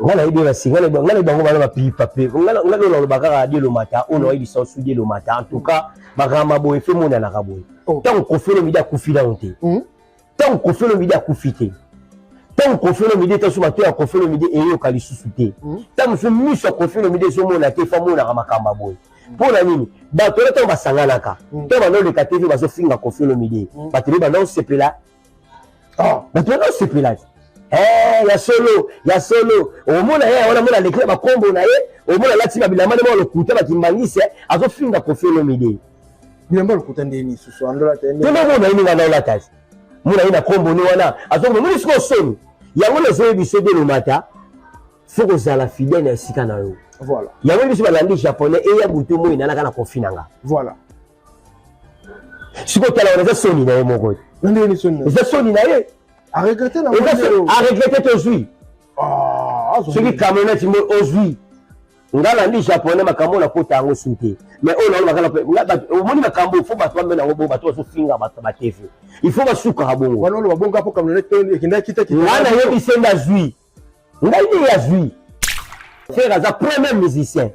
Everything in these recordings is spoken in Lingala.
Nga nayebi basi, nga nayebi bango bana bapipape. Nga nde naloba kaka Dieu Lomata, oyo nayebisa osu Dieu Lomata. En tout cas, makambo boye fe monanaka boye. Ntango Koffi Olomide akufi nano te. Ntango Koffi Olomide akufi te. Ntango Koffi Olomide taso bato ya Koffi Olomide eyoka lisusu te. Ntango mosusu miso ya Koffi Olomide ezomona te, fa monaka makambo boye. Mpo na nini? Bato wana ntango basanganaka, ntango banoleka TV bazofinga Koffi Olomide, bato nde bandaosepela. Bato bandaosepela te. Ya solo, ya solo. Omona ye wana, mona aleki na bakombo na ye, omona alati babilamba nde mwa lokuta bakimbangisi, azofinga Koffi Olomide. Bilamba lokuta nde lisusu andola te. Te, mona ye ndenge anaolata te, mona ye na kombo ne wana azokoma. Moni sikoyo soni yango nazoyebi biso ede Lomata, faut kozala fidèle na esika na yo. Voilà. Yango biso balandi japonais eya butu moi nanaka na Koffi na nga. Voilà. Sikoyo tala wana, eza soni na ye moko. Na ndenge nini soni? Eza soni na ye. Aregretter na Aregretter, tozwi soki camionnette mo ozwi. Nga nandi japonais, makambo nakota yango su te, mais oyo naolobaka, omoni makambo, faut bato bamena yango bongo. Bato bazofinga bato ba TV, il faut basukaka bongo. Wana oloba bongo mpo camionnette ekendaki kita. Nga nayebi se nde azwi, ngai nde azwi. Ferre aza premier musicien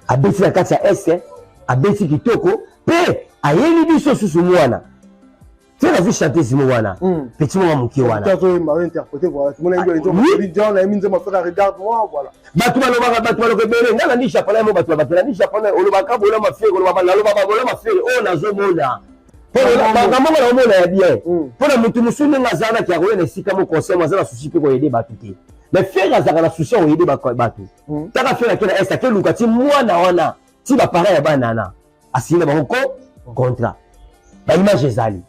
abeti na kati ya este, abeti kitoko mpe ayeli biso susu mwana. Ferre azwi chanteuse mo wana, petit moko moke wana. Bato balobaka, bato baloka ebele. Ngai nandi japonais mo, bato bato nandi japonais olobaka bolama Ferre, olobaka, nalobaka bolama Ferre. Oyo nazomona makambo ngo naomona ya bien mpona motu mosusu ndenge aza naki akoya na esika mo conseil mo aza na souci mpe koaider bato te, mais Ferre azalaka na souci ya koaider bato. Taka Ferre ake na este, akeluka ti mwana wana, ti baparent ya bana wana, asigné na bango ko contrat, baimage ezali.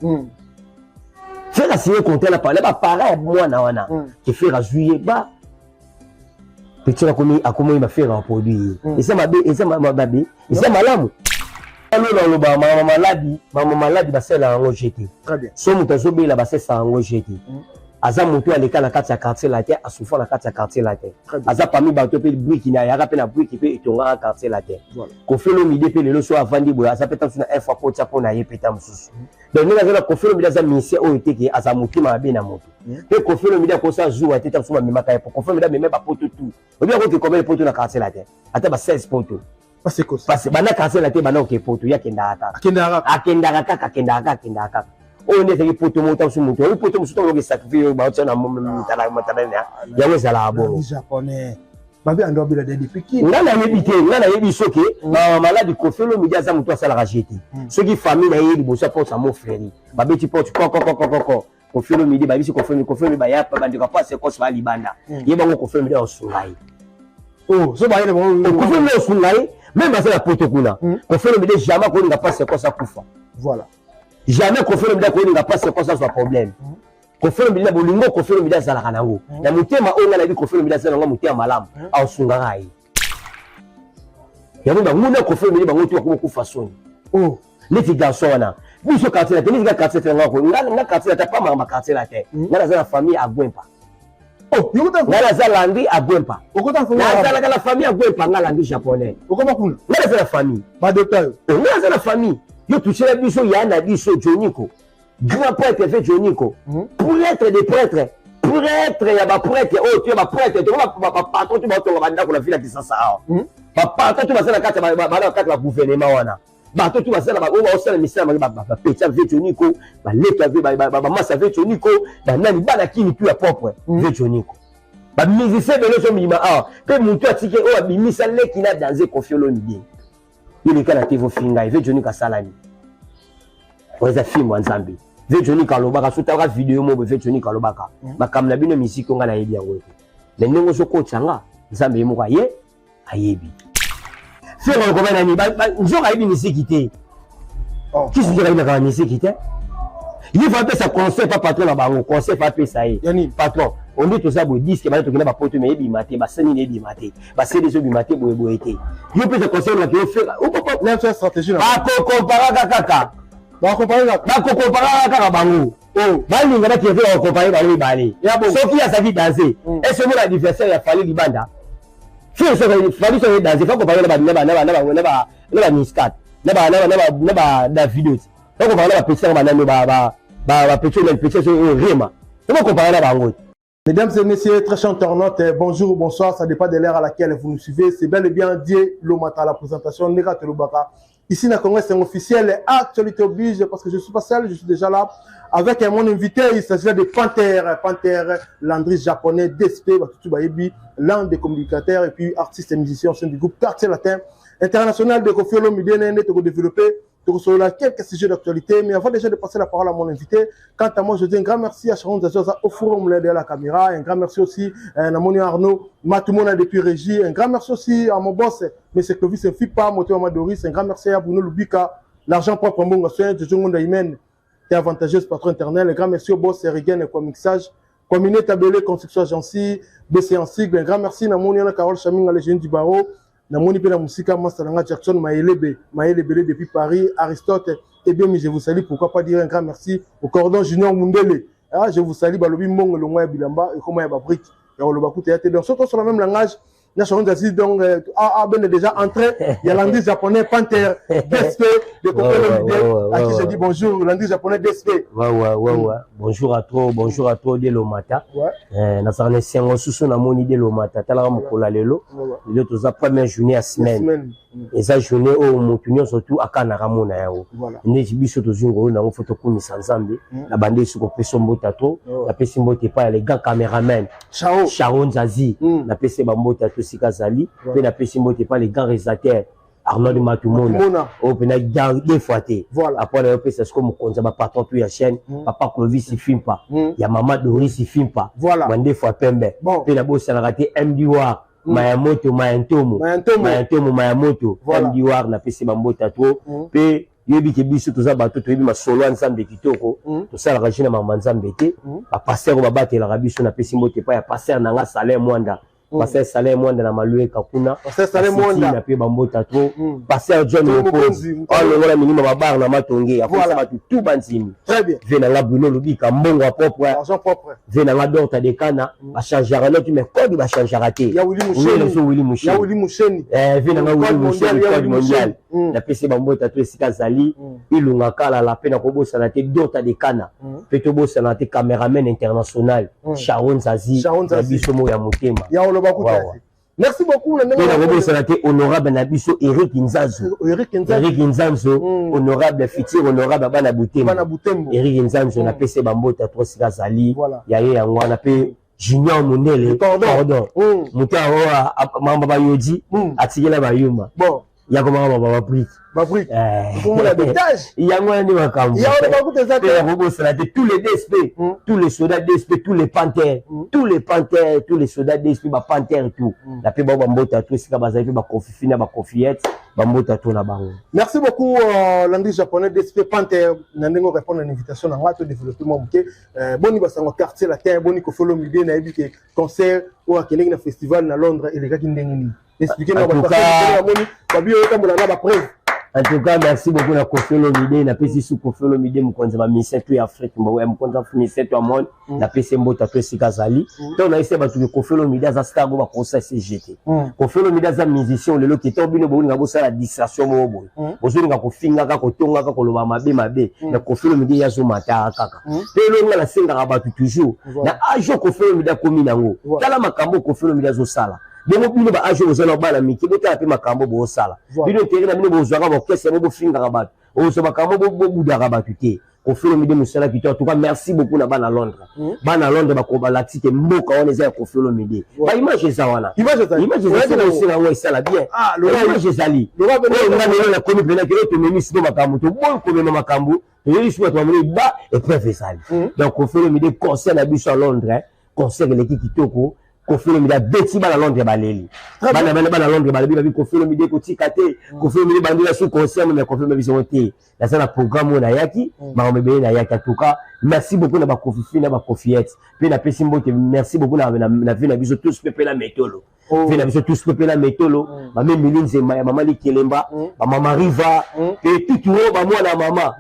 Ferre asigné contrat na baparent ya mwana wana ke Ferre azwi ye ba petit, akomi akomi baFerre aproduit ye. Eza mabe, eza mabe, eza malamu. Alo naloba mama maladi, mama maladi basalelaka yango je te. So moto azobela, basesaka yango je te. Aza moto aleka na kati ya Quartier Latin, asufa na kati ya Quartier Latin, aza parmi bato mpe briki na ayaka mpe na briki mpe etongaka Quartier Latin. Koffi Olomide mpe lelo so avandi boye, aza mpe ta mosusu na un fois kotia mpo na ye mpe ta mosusu. Donc ndenge aza na Koffi Olomide, aza musicien oyo teke aza motema mabe na moto mpe Koffi Olomide akosa zuwa te. Ta mosusu bamemaka ye po Koffi Olomide amema bapoto tu obi akoki combien poto na Quartier Latin, ata ba 16 poto. Parce banda Quartier Latin, banda oke poto, ye akendaka kaka, akendaka kaka, akendaka kaka, akendaka kaka. Oyo nde ezalaki poto moko, ta mosusu moto oyo poto mosusu ntango oke sacrifice oyo baotia na matala yango, ezalaka bongo. Babi ando abela de depuis ki? Nga nayebi te. Nga nayebi soki maladi, Koffi Olomide aza moto asalaka je te. Soki famille na ye liboso ya porte ya Mont-Fleury, babeti porte kokokokokoko, Koffi Olomide babisi Koffi Olomide, Koffi Olomide baya, bandeko ya pasi ekosi baya libanda, ye bango Koffi Olomide aosunga ye. So bayele bango Koffi Olomide aosunga ye, même baza na poto kuna. Koffi Olomide jamais akolinga pasi ekosi akufa. Voilà. Jamais Koffi Olomide akolinga pasi ekosi azwa problème. Koffi Olomide na bolingo Koffi Olomide azalaka nango na motema oyo ngai nayebi Koffi Olomide aza nango motema malamu, aosungaka ye. Yango banguna Koffi Olomide bango tu bakoma kufa soni. Neti garçon wana, biso Quartier Latin, neti nga Quartier Latin, nga nga Quartier Latin pa makambo Quartier Latin. Nga naza na famille Agwempa, nga naza Landry Agwempa, nazalaka na famille Agwempa. Nga Landry japonais, nga naza na famille. Nga naza na famille yo touchela biso ya na biso Joniko, grand prêtre fe Joniko, prêtre de prêtre, prêtre ya baprêtre oyo tu ya baprêtre to bapatron to baotonga bandako na ville ya Kisasa awa, bapatron to baza na kati bana kati ya gouvernement wana, bato tu baza oyo baosala misala, bapeti ya ve Joniko, baleki ya bamasa ya ve Joniko, banani bana kini tu ya propre ve Joniko, bamusicien ebele ozomibima awa mpe motu atiki oyo abimisa leki na danse Koffi Olomide. Yo leka na te, vofinga ye ve Joniko asalani oyo eza film ya Nzambe. Ve Joniko alobaka, so talaka video mo boye, ve Joniko alobaka makambo na bino misiki oyo ngai nayebi yango te, mais ndenge ozokotisa nga, Nzambe ye moko aye ayebi. Ferre alokoba nani? Nzoka ayebi misiki te, kisi nzoka ayebaka misiki te. Ye fa apesa conseil pa patron na bango, conseil fa apesa ye patron onde toza boye, disque bana tokenda bapoto me ebima te, basani na ebima te, baseli ezobima te, boye boye te. Yo pesa conseil olobaki yo Ferre bakokomparaka kaka, bakokomparaka kaka bango, balinga bakende bakokompare bango mibale. Soki azalaki danse ese omona adversaire ya Fally libanda, Fally soki danse fa comparer na bamiscat na ba Davido ti fa comparer na bapeti yango banani, bapeti oyo, peti oyo rema, fo bakompare na bango. Mesdames et messieurs, très chers internautes, bonjour ou bonsoir, ça dépend de l'heure à laquelle vous nous suivez. C'est bel et bien Dieu Lomata à la présentation, Nera Tolobaka. Ici, dans le Congrès, c'est officiel, actualité oblige, parce que je suis pas seul, je suis déjà là avec mon invité, il s'agit de Panthère, Panthère, Landry japonais, DSP, Batutu Bayebi, l'un des communicateurs et puis artiste et musicien au sein du groupe Quartier Latin International de Koffi Olomide, de développer sur quelques sujets d'actualité. Mais avant déjà de passer la parole à mon invité, quant à moi, je dis un grand merci à Sharon Zazoza au forum de la caméra, un grand merci aussi à Namoni Arnaud Matumona depuis Régie, un grand merci aussi à mon boss, M. Clovis Mfipa, Moto Doris, un grand merci à Bruno Lubika, l'argent propre Mbongo Soin, Jojo Ngonda Imen, t'es avantageuse patron internel, un grand merci au boss Erigen et Mixage, Communé Tabelé, Construction Agency, BC en sigle, un grand merci à Namoni Carole Chaminga, le jeune du barreau, namoni mpe na mosika masta na nga Jackson Mayelebe Mayelebele depuis Paris, Aristote et bien je vous salue, pourquoi pas dire un grand merci au cordon Junior Mundele. Ah, je vous salue, balobi mbongo elongwa ya bilamba ekoma ya babrique ya koloba kuta ya te. Donc surtout sur le même langage na Zazi, donc a ben déjà entré, il y a Landry japonais Panthère DSP de Koffi Olomide, à qui je dis bonjour Landry japonais DSP. Ouais. Bonjour à toi, bonjour à toi Dieu Lomata. Nazala na esengo susu namoni Dieu Lomata, talaka mokolo ya lelo. Lelo toza première journée ya semaine. Eza journée oyo motu nyonso tu akanaka mona yango. Ndeti biso tozwi ngolu nango, fo tokumisa Nzambe. Na bande esi kopesa mbota to napesi mbote epai ya le grand cameraman Chao Sharon Zazi, napesi bambote to esika azali, mpe napesi mbote epai le grand réalisateur Arnaud Matumona oyo mpena deux fois te. Après na yo opesa sikoyo mokonzi ya bapatron tu ya chaîne, papa Clovis Fimpa ya mama Doris Fimpa, mandefu ya pembe. Mpe nabosanaka te MD War, Mayamoto, Mayantomo, Mayantomo, Mayamoto, MD War, napesi bambota to. Mpe yoyebi ke biso toza bato toyebi masolo ya Nzambe kitoko, tosalaka jeu na mama Nzambe te. Bapaster oyo babatelaka biso, napesi mbote epai ya paster na nga Salin Mwanda, paster Salin Mwanda na Malueka kuna na mpe bambota trop. Paster John Mokonzi alongola milimo babar na Matonge, akomisa bato tu bandimi. Ve na nga Bruno Lubika, mbongo ya propre. Ve na nga Dorta Dekana, bachangeaka noki mais code bachangeaka te. So Willy Musheni, ve na nga Willy Musheni, code mondial, napesi bambota to esika azali. Ilunga Kalala mpe nakobosana te Dorta Dekana, mpe tobosana te cameraman international Sharon Zazi na biso moko ya motema. Merci beaucoup. Mpe nakobosana te honorable na biso Eric Nzanzo, Eric Nzanzo, honorable, futur honorable bana Butembo, Eric Nzanzo, napesi bambota to esika azali ya ye yango wana. Mpe Junior Mundele, pardon, moto oyo mamba bayodi atikela bayuma ya komaka mamba babrique. Yango wana nde makambo. Nakobosana te tous les DSP, tous les soldats DSP, tous les panthères, tous les panthères, tous les soldats DSP, bapanthère tout, na mpe bao bambota to esika bazali, mpe bakofifi na bakofiete, bambota to na bango. Merci beaucoup, Landry japonais DSP Panthère, na ndenge répondre à l'invitation na nga to développer mwa moke. Boni basango Quartier Latin, boni Koffi Olomide? Nayebi ke concert oyo akendeki na festival na Londres elekaki ndenge nini? Explique na bamoni babi oyo otambola na bapreuve. En tout cas, merci beaucoup na Koffi Olomide. Napesi su Koffi Olomide, mokonzi ya bamusicien to ya Afrique, ya mokonzi ya musicien to ya monde. Napesi mbota to esika azali. Ntango nayesi bato ke Koffi Olomide aza star oyo bakosa SG te. Koffi Olomide aza musicien lelo ke ntango bino bolinga bosala distraction moko boye, bozolinga kofingaka, kotongaka, koloba mabe mabe na Koffi Olomide, ye azomataka kaka. Mpe elonga nasengaka bato toujours na age oyo Koffi Olomide akomi nango, tala makambo Koffi Olomide azosala. Bongo bino ba age boza na bana mike, botala mpe makambo bosala. Bino intérêt na bino bozwaka baorchestre yango, bofingaka bato, ozwa makambo bobudaka bato te. Koffi Olomide mosala kitoko. En tout cas, merci beaucoup na bana Londres. Bana Londres balakisi ke mboka wana eza ya Koffi Olomide. Baimage eza wana, image eza yango esala bien, image ezali oyo nga lelo nakomi mpena kelo tomemi siko makambo, toboyi komema makambo, toyebi siko bato bamoni ba épreuve ezali. Donc Koffi Olomide, concert na biso ya Londres, concert eleki kitoko. Koffi Olomide abeti, bana Londres baleli, bana bana bana Londres balobi, babi Koffi Olomide kotika te, Koffi Olomide bandela su concert. Mais Koffi Olomide biso te, naza na programme oyo nayaki, makambo ebele nayaki. En tout cas, merci beaucoup na bakofifi na bakofiete, mpe napesi mbote, merci beaucoup na vie na biso tous, mpe na metolo vie na biso tous, mpe na metolo bamemili nzemba ya mama Likelemba, bamama Riva, mpe tuturo bamwana mama,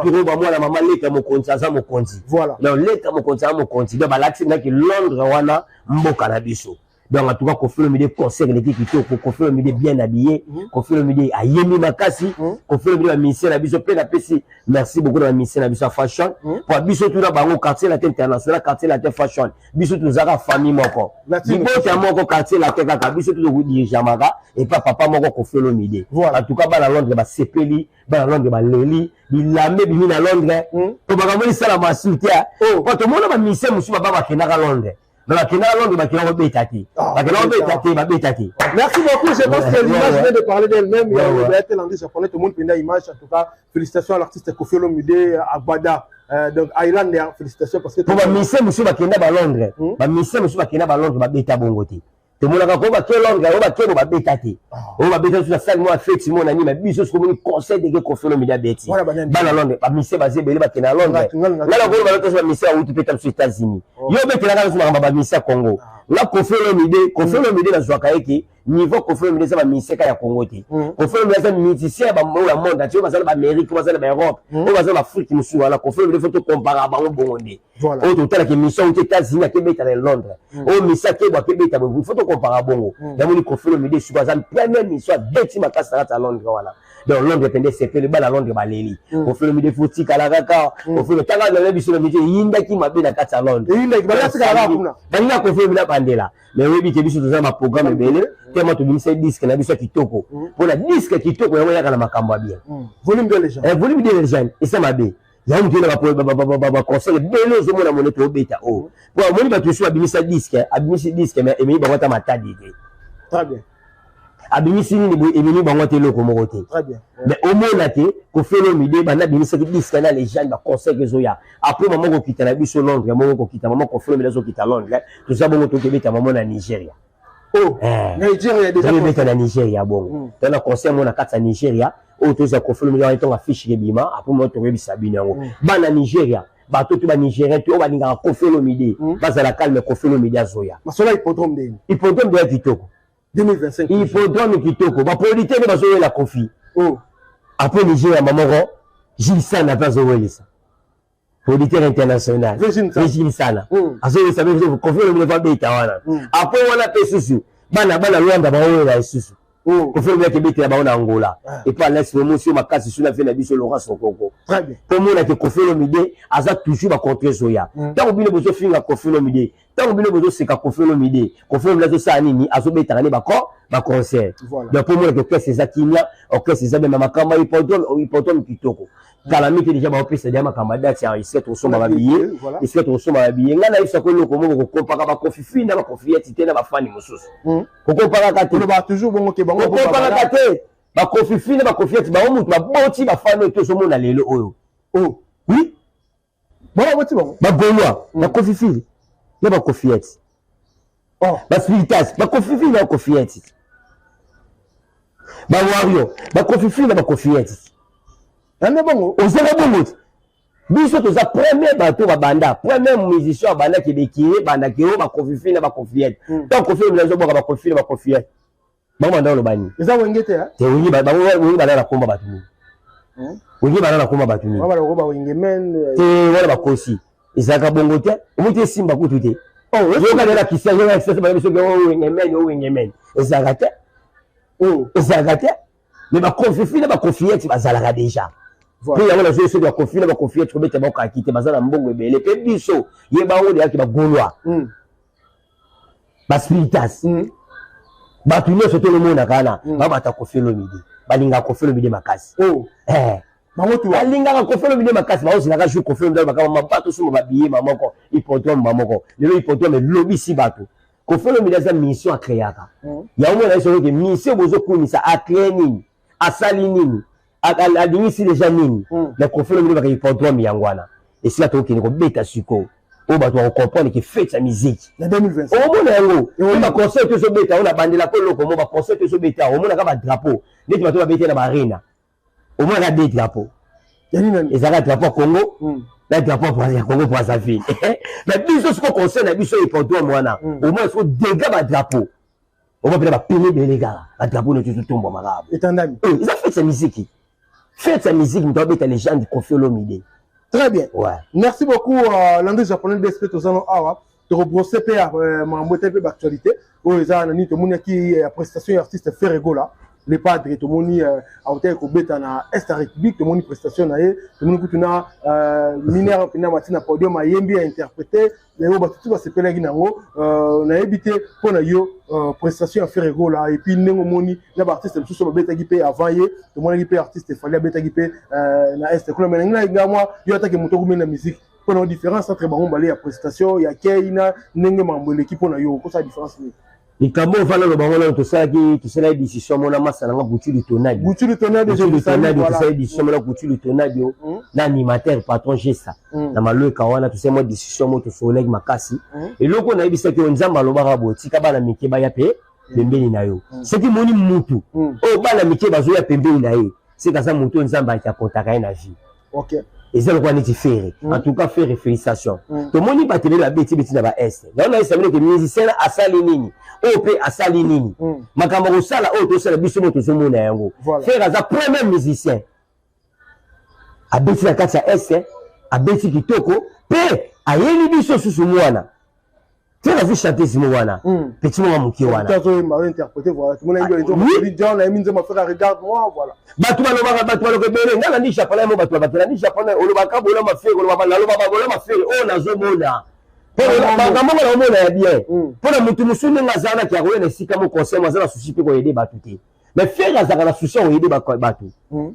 tuturo bamwana mama Leka mokonzi aza mokonzi. Donc Leka mokonzi aza mokonzi. Donc balakisi ndaki Londres wana mboka na biso. Donc en tout cas, Koffi Olomide, concert eleki kitoko. Koffi Olomide bien habillé. Koffi Olomide ayembi makasi. Koffi Olomide, bamusicien na biso mpe napesi merci beaucoup na bamusicien na biso ya fashion, po biso tuna bango Quartier Latin International, Quartier Latin Fashion, biso tozalaka famille moko, libota moko, Quartier Latin kaka. Biso tokodirigeamaka epa papa moko, Koffi Olomide. En tout cas, bana Londres basepeli, bana Londres baleli, bilamba ebimi na Londres. Po makambo esalama su te, po tomona bamusicien mosusu baba bakendaka Londres, mais bakendaka Londres, bakenda kobeta te, bakenda kobeta te, babeta te. Merci beaucoup. Je pense que l'image vient de parler d'elle-même. Il y a Landry Japonais, tout le monde peut image. En tout cas, félicitations à l'artiste Koffi Olomide, Agbada. Donc, Highlander, félicitations parce que. Po bamusicien mosusu bakenda balondres, bamusicien mosusu bakenda balondres, babeta bongo te. Tomonaka ko bake Londres, oyo bakebo babeta te, oyo babeta mosusu asali mwa feti mo na nini. Biso soki omoni concert deke Koffi Olomide abeti, bana Londres, bamusicien baza ebele bakenda na Londres. Nga na koyo balotoso bamusicien awuti mpe ta mosusu États-Unis, yo obetelaka biso makambo ya bamusicien ya Congo. Nga Koffi Olomide, Koffi Olomide nazwaka ye ke niveau Koffi Olomide eza bamusicien ka ya Congo te. Koffi Olomide aza musicien ya oyo ya monde entier, oyo baza na baAmérique, oyo baza na baEurope, oyo baza na Afrique mosusu wana. Koffi Olomide, faut tocomparer bango bongo nde. Oyo totalaka émission uti États-Unis akebeta na Londres, oyo misi akebo akebeta boye, faut tocomparer bongo. Yamoni Koffi Olomide siko aza première mission abeti makasi na kati ya Londres wana. Donc Londres pende esepeli, bana Londres baleli. Koffi Olomide faut tikala kaka. Koffi Olomide, tanga na biso na miti eyindaki mabe na kati ya Londres, balinga Koffi Olomide abandela. Mais oyebi ke biso toza na baprogramme ebele tema, tobimisa disque na biso ya kitoko. Mpona disque kitoko yango eyaka na makambo ya bien. Volume de légende. Volume de légende eza mabe yango moto na baconcert ebele ozomona mone toobeta oyo, po amoni bato mosusu abimisa disque, abimisi disque, mais ememi bango ata Matadi te. Très bien. Abimisi nini boye, ememi bango te eloko moko te. Très bien. Mais omona te Koffi Olomide banda abimisaki disque na légende, baconcert ezoya. Après mama kokita na biso Londres, moko kokita mama Koffi Olomide azokita Londres, toza bongo tokebeta mama na Nigeria. Oh, Nigeria déjà. Tokebeta na Nigeria bongo, to na concert mo na kati ya Nigeria oyo tozwa Koffi Olomide wana ntongo affiche ebima. Après mo tokoyebisa bino yango. Bana Nigeria, bato to banigérien te oyo balingaka Koffi Olomide, bazala calme, Koffi Olomide azoya. Masolo hippodrome ndeni? Hippodrome deya kitoko. 2025. Hippodrome kitoko, baproducteur nde bazoyela Koffi. Oh. Après Nigeria, mamoko Gilles Sana mpe azowelisa, producteur international. Gilles Sana azowelisa mpe Koffi Olomide abeta wana. Après wana mpe susu bana Lwanda baowela lisusu. Koffi Olomide akebetela bango na Angola epo Alex momosi oyo makasi suna fe na biso Laurent Sokoko. Très bien. Mpo monake Koffi Olomide aza toujours bacontre ezoya. Ntango bino bozofinga Koffi Olomide, ntango bino bozoseka Koffi Olomide, Koffi Olomide azosala nini? Azobetaka nde bako baconcert. Donc mpo monake orchestre eza kimia, orchestre eza bema. Makambo ya hippodrome, hippodrome kitoko. Kala mingi déjà baopesa deya makambo ya date ya esika tokosomba babillet. Esika tokosomba babillet, ngai nayebisako eloko moko: kokompaka baKoffi na baKoffi te na bafani mosusu, kokompakaka te. Toujours bongo ke bango. Kokompakaka te baKoffi na baKoffi. Bango motu baboti bafani oyo tozomona lelo oyo. Oh. Oui. Bango baboti bango. Bagaulois, baKoffi na baKoffi, Oh. Baspiritas, baKoffi na baKoffi, bawario, baKoffi na baKoffi. Yande bongo. Ozaka bongo te. Biso toza premier bato babanda, premier musicien abandaki bekire, bandaki oyo baKoffi na baKoffi. Ntango Koffi Olomide azobwaka baKoffi na baKoffi, bango banda oloba nini? Eza Wenge te? Te, Wenge, bango banda na komba bato nini? Wenge banda na komba bato nini? Te. Te, wana bakosi, ezalaka bongo te. Omoi te, esimba kutu te. Yoka nde na kisia, yoka na kisia, bayebi soki o Wenge men, o Wenge men ezalaka te, ezalaka te. Mais baKoffi na baKoffi bazalaka déjà. Mpe yango nazoyi soki baKoffi na baKoffi kobeta bakokaki te, baza na mbongo ebele. Mpe biso ye bango deyaki bagaulois, baspiritas, bato nyonso tolomonaka wana babata Koffi Olomide, balingaka Koffi Olomide makasi. Balingaka Koffi Olomide makasi, baozelaka jour Koffi Olomide bakama mabato soma babillet mamoko hippodrome mamoko. Lelo hippodrome elobisi bato. Koffi Olomide aza mission acréaka yango. Mona ye soki mission bozokumisa, acréé nini, asali nini, alingisi déjà nini? Mais Koffi Olomide baka hippodrome yango wana esika tokokende kobeta sikoyo, oyo bato bakocomprendre ke fête ya musique. Na 2025. Omona yango mpe baconcert tozobeta oyo, na bandelako eloko mo baconcert tozobeta, omonaka badrapeau neti bato babeti na baarena, omonaka deux drapeau. Ezalaka drapeau ya Congo na drapeau ya Congo Brazzaville. Mais biso siko concert na biso hippodrome wana, omona siko dega badrapeau, omona mpena bapene ebele kaka badrapeau neti ezotombwamaka. Etandami. Eza fête ya musique, fête ya musique, moto abeta légende Koffi Olomide. Très bien. Ouais. Merci beaucoup, Landry Japonais DSP Tozano Awa. Tokobrosse mpe ya makambo etali mpe baactualité oyo eza na nini. Tomonaki ya prestation ya artiste Ferre Gola, le padre. Tomoni autaki kobeta na Est ya République, tomoni prestation na ye, tomoni kutu na minere mpena mati na podium, ayembi, ainterprété oyo bato tu basepelaki nango. Nayebi te mpo na yo, prestation ya Ferre Gola, et puis ndenge omoni na baartiste mosusu babetaki mpe avant ye. Tomonaki mpe artiste Fally abetaki mpe na Est kuna. Mais nangi nga mwa yo atake moto akumeli na musique, mpo na différence entre bango mbale ya prestation ya kei na ndenge makambo eleki, mpo na yo okosala différence nini? Likambo oyo fana lobango nano, tosalaki décision mona masa nanga Gutulu Tonadi. Gutulu Tonadi. Tonadi, tosalaki décision mona Gutulu Tonadio na animateur patron Gesta na Malweka wana. Tosali mwa décision mo, tosololaki makasi. Eloko nayebisaki oyo, Nzambe alobaka boye: tika bana mike baya mpe pembeni na yo. Soki moni mutu oyo bana mike bazoya pembeni na ye, seka aza motu oyo Nzambe aki akotaka ye na vie. Eza lokola neti Ferre. En tout cas, Ferre, félicitation. Tomoni bato ebele babeti beti na baeste. Yango nayesa bino ke musicien asali nini, oyo mpe asali nini, makambo kosala oyo tosala biso mo tozomona yango. Ferre aza premier musicien abeti na kati ya Este, abeti kitoko mpe ayeli biso susu mwana. Ferre azwi chanteuse mo wana, petit moko moke wana. Bato balobaka, bato baloka ebele. Nga nandi japonais mo, bato bato nandi japonais olobaka bolama Ferre, olobaka, nalobaka bolama Ferre oyo nazomona makambo ngo naomona ya bien. Mpona motu mosusu ndenge aza wana, akoya na esika mo conseil mo, aza na souci mpe koaider bato te, mais Ferre azalaka na souci ya koaider bato.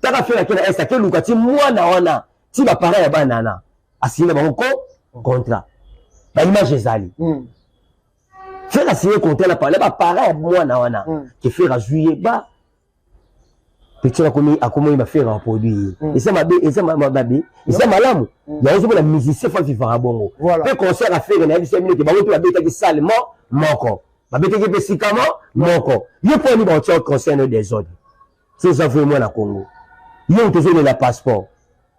Taka Ferre ake na Est, akeluka ti mwana wana, ti baparent ya bana na asigné na bango ko contrat, baimage ezali. Ferre asigné contrat na pale baparent ya mwana wana ke Ferre azwi ye ba petit, akomi akomi baFerre aproduit ye. Eza mabe, eza mabe, eza malamu. Yango ozomona musicien fa vivaka bongo. Mpe concert aFerre, nayebisa bino ke bango mpe babetaki salle mo moko, babetaki mpe sikamo moko. Ye mpo ani baotia concert no désordre? So oza vrai mwana Congo, yo moto ozolela passeport,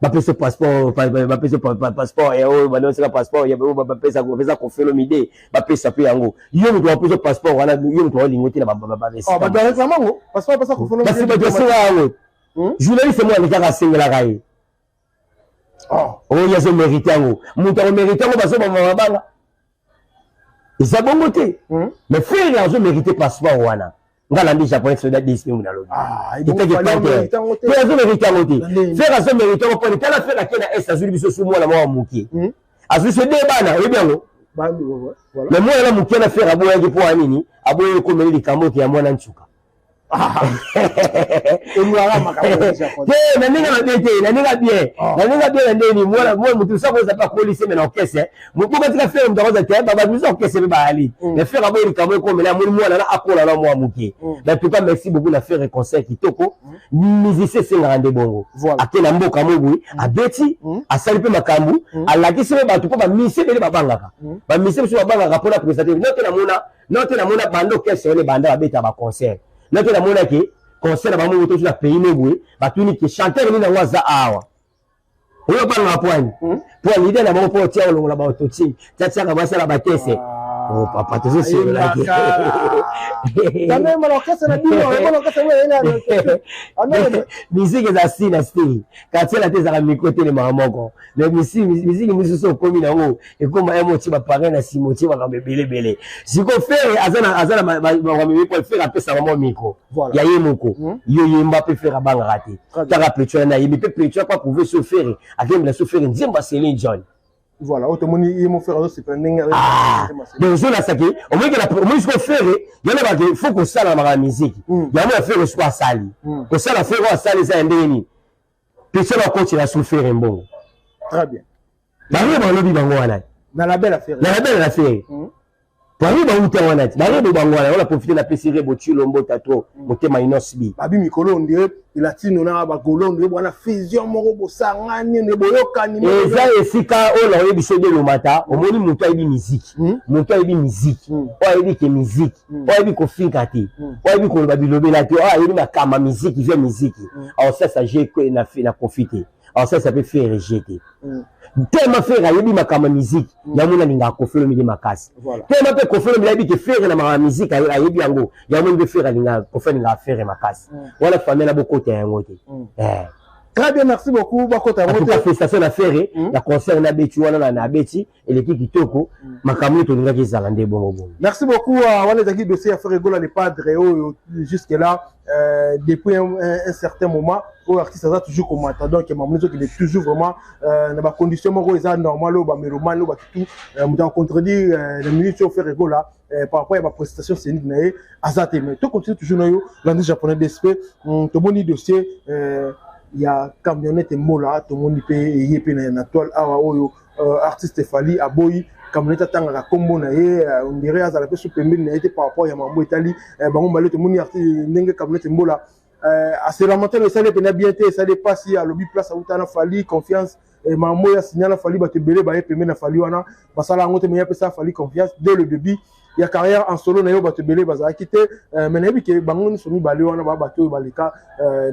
bapesa passeport, bapesa passeport ya oyo banoseka passeport ya oyo bapesa, bapesa Koffi Olomide, bapesa mpe yango. Yo moto bapesa passeport wana, yo moto baolingo te na basi bato basenga yango. Journaliste mo alekaka, asengelaka ye oyo azomérite yango. Moto akomérite yango, bazobama mabanga, eza bongo te. Mais Ferre azomérite passeport wana. Nga nandi japonais soda disi mingi, nalobi pe azomérite yango te. Ferre azomérite yango mponi tala Ferre ake na Est, azwili biso su mwana mwa moke, azwi so de bana, oyebi yango. Mais mwana na moke na Ferre aboyaki mpo ya nini? Aboyaki ekomeli likambo oke ya mwana nsuka te na ndenge mabe te, na ndenge bien, na ndenge bien, na ndeni mwana motu sako oza mpe akolisi me na orchestre moboka tika Ferre moto akoza te, bato miso orchestre mpe bayali. Mais Ferre aboyi likambo ekomela, amoni mwana na akola na mwa moke. En tout cas, merci beaucoup na Ferre, concert kitoko. Musicien esengaka nde bongo, ake na mboka mo boye, abeti, asali mpe makambo, alakisi mpe bato, mpo bamusicien ebele babangaka, bamusicien mosusu babangaka mpona présenter no te. Namona no te, namona banda orchestre wana ebanda babeta baconcert no te. Namonaki concert na bango moto na pays mo boye, batuni ke chanteur nini yango aza awa oyo bangaka poani po leader na bango, mpo otia olongola baauto-tune, tiatiaka basala batese. Oh papa, tozosololaki. Tamema na orchestre na bino, na orchestre oyo. Musique eza style na style. Quartier la te ezalaka micro telemaka moko, mais musique mosusu okomi nango ekoma ye motie baparrain na nsima, otie makambo ebele ebele. Siko Ferre aza na makambo ebele, po Ferre apesaka mwa micro ya ye moko, yo yemba mpe Ferre abangaka te. Taka petit wana nayebi mpe petit po aprouve so Ferre akembela so Ferre nzembo ya Celine John. Voilà, oyo tomoni ye mo Ferre azosepela ndenge. Donc ozolasaki, omoni siko Ferre yana bake faut kosala makambo ya musique yango ya Ferre. Siko asali kosala, Ferre oyo asali eza ya ndenge nini? Petit bakotela so Ferre mbongo. Très bien. Bango balobi bango wana. Na label ya Ferre. Na label ya Ferre. Bango bauta wana ti barebo bango wana wana profite. Napesi Rebo Tshilombo tatro motema Inos B. Babi mikolo ondire latino na bagolo, ondire bwana fusion moko bosangani, ondire boyokani. Eza esika oyo na oyebi so delomata. Omoni moto ayebi miziki, moto ayebi miziki, oyo ayebi ke miziki, oyo ayebi kofinka te, oyo ayebi koloba bilobela te, oyo ayebi makambo ya miziki, vie miziki, aosasa je na Koffi te, aosasa mpe Ferre je te. Tellement Ferre ayebi makambo ya miziki, yango nalingaka Koffi Olomide makasi. Tellement mpe Koffi Olomide ayebi ke Ferre na makambo ya miziki ayebi yango, yango mpe Ferre alingaka Koffi, alingaka Ferre makasi. Wana famille na bokota yango te. Très bien, merci beaucoup. Bakota En tout cas, félicitations na Ferre, na concert na beti wana na beti eleki kitoko, makambo tolingaki ezala nde bongo bongo. Merci beaucoup à wana ezalaki dossier ya Ferre Gola le padre oyo jusque là depuis un certain moment oyo artiste aza toujours komata, donc mamoni ezokende toujours vraiment na bacondition moko eza normal, oyo bamélomane oyo bato tout moto akontredire na minute oyo Ferre Gola par rapport ya baprestation scénique na ye aza te. Mais to continue toujours na yo, Landi Japonais DSP. Tomoni dossier ya camionnette Mbola, tomoni mpe eye mpe na toile awa oyo artiste Fally aboyi camionnette atangaka nkombo na ye, on dirait azala mpe so pembeni na ye te par rapport ya mambo etali bango mbale. Tomoni ndenge camionnette Mbola aselamate, esali mpena bien te, esali mpasi. Alobi place auta na Fally confiance, mambo oyo asinya na Fally, bato ebele baye pembeni na Fally wana basala yango te, mais ye apesa Fally confiance dès le début ya carrière en solo na ye, bato ebele bazalaki te. Mais nayebi ke bango nyonso mibale wana baa bato oyo baleka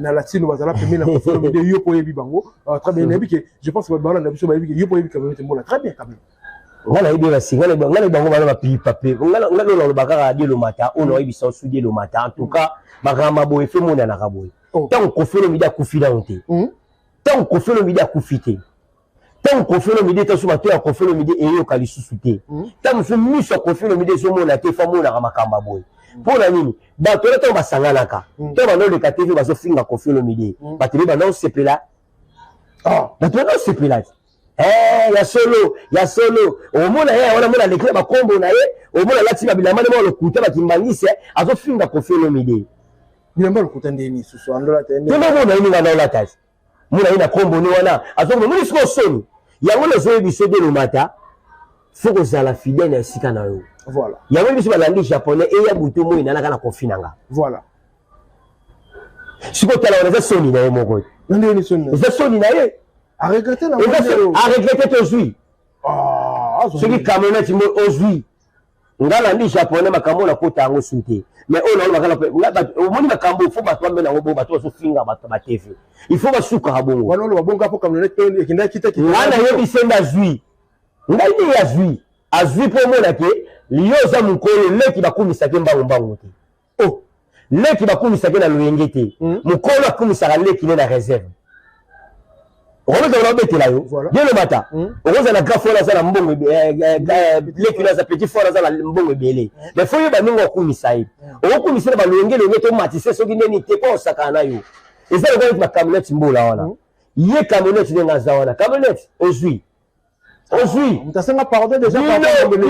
na latino, bazala pembeni na Koffi Olomide. Yo mpo oyebi bango très bien, nayebi ke, je pense, bato balanda biso bayebi ke yo mpo oyebi camionnette Mbola très bien quand même. Nga nayebi basi, nga nayebi bango bana bapipa pe nga lolo naloba kaka Dielomata oyo naoyebisa osu Dielomata. En tout cas, makambo boye fe monanaka boye. Ntango Koffi Olomide akufi nano te, ntango Koffi Olomide akufi te, ntango Koffi Olomide te, so bato ya Koffi Olomide eyoka lisusu te, ntango mosusu miso ya Koffi Olomide ezomona te, fa monaka makambo ya boye. Mpo na nini bato wana, ntango basanganaka, ntango bandoleka te, bazofinga Koffi Olomide, bato ebe banda osepela, bato banda osepela te. Ya solo, ya solo, omona ye wana, mona aleki na bakombo na ye, omona alati babilamba nde mwa lokuta, bakimbangisi, azofinga Koffi Olomide. Bilamba lokuta ndeni lisusu andola te? Te, mona ye ninga naolata te, mona ye na kombo ne wana azokoma. Moni sikoyo soni yango nazoyebi biso Delomata, faut kozala fidèle na esika na yo. Yango biso balandi Japonais eya butu moi nanaka na Koffi na nga. Sikoyo tala wana, eza soni na ye moko. Na ndeni soni? Eza soni na ye. Aregretter na Aregretter te, ozwi soki camionnette mo ozwi. Nga nandi Japonais, makambo nakota yango su te, mais oyo naoloba, omoni makambo, faut bato bamena yango bongo. Bato bazofinga bato ba TV, il faut basukaka bongo. Wana oloba bongo mpo camionnette ekendaki te. Nga nayebi se nde azwi ngai nde azwi, azwi mpo omona ke yo oza mokolo, leki bakumisaki mbangu mbangu te. Oh, leki bakumisaki na loyenge te. Mokolo akumisaka leki ne na réserve. Okomeka obetela yo Dielomata, okozala na grand frère aza na mbongo, leki aza petit frère aza na mbongo ebele, mais faut yeba ndenge okumisa ye. Okokumisa na balonge longe to matise soki ndeni te, mpo osakana na yo. Eza lokola neti bacamionnette Mbola wana, ye camionnette ndenge aza wana, camionnette ozwi, ozwi. Moto asenga pardon déjà. Bino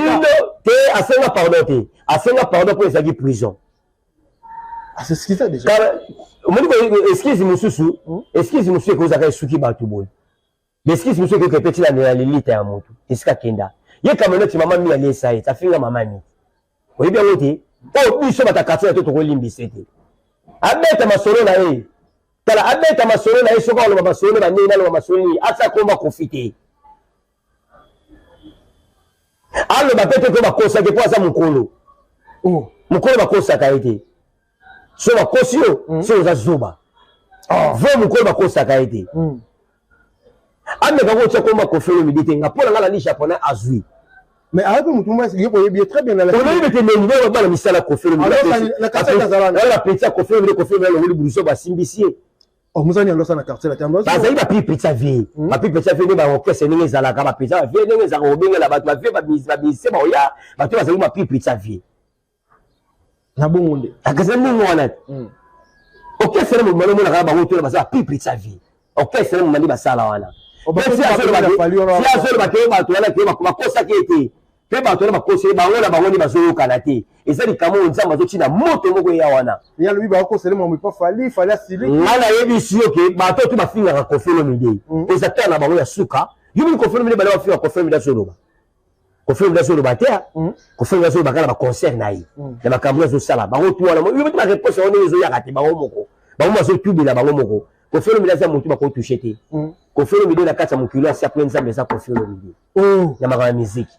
te, asenga pardon te, asenga pardon mpo ezalaki prison. As'excuser déjà. Omoni, excuse mosusu, excuse mosusu ekozaka esuki bato boye, excuse mosusu ekoki epeti na lilita ya motu esika kenda ye camionnette. Mama mi alesa ye, afinga mama mi, oyebi yango te. Oyo biso bato ya quartier na to tokolimbisa te. Abeta masolo na ye, tala, abeta masolo na ye. Soki aloba masolo bandenge naloba masolo nini, asa komba Koffi te, aloba mpe te ko bakosaki mpo aza mokolo. Mokolo bakosaka ye te. So bakosi yo, so oza zoba vrai. Mokolo bakosaka ye te. Ameka kotia komba Koffi Olomide te. Nga mpo na nga nali Japonais, azwi. Mais ayebi motu moko, yo koyebi ye très bien. Oyebi te neni bana misala Koffi Olomide, bapeti ya Koffi Olomide. Koffi Olomide alongoli buluso, basimbisi ye. Mozani yango na quartier la. Bazali bapi petit vie, bapi petit vie nde baorchestre ndenge ezalaka, bapeti bavie ndenge ezalaka, kobengela bato bavie, bamusicien baoya, bato bazali bapi petit vie. Na bongo nde. Akasa ndenge wana te. Orchestre na mobali omonaka bango tola baza bapi petit vie, orchestre na momandi basala wana. Si azoloba ke bato wana ke bakosaki ye te, mpe bato wana bakosi ye, bango na bango nde bazoyokana te. Eza likambo oyo Nzambe azotina moto moko eya wana. Ye alobi bakosele mambo epa Fally, Fally asili. Nga nayebisi yo ke bato to bafingaka Koffi Olomide, eza tala na bango ya suka. Yo mini Koffi Olomide, bale bafinga Koffi Olomide, azoloba Koffi Olomide, azoloba te. Koffi Olomide azoloba kaka na baconcert na ye, na makambo azosala. Bango tu wana, yo beti baréponse yango ndenge ezoyaka te, bango moko bango bazotubela bango moko. Koffi Olomide aza motu bakotouche te. Koffi Olomide na kati ya mokili asi apres Nzambe eza Koffi Olomide na makambo ya miziki.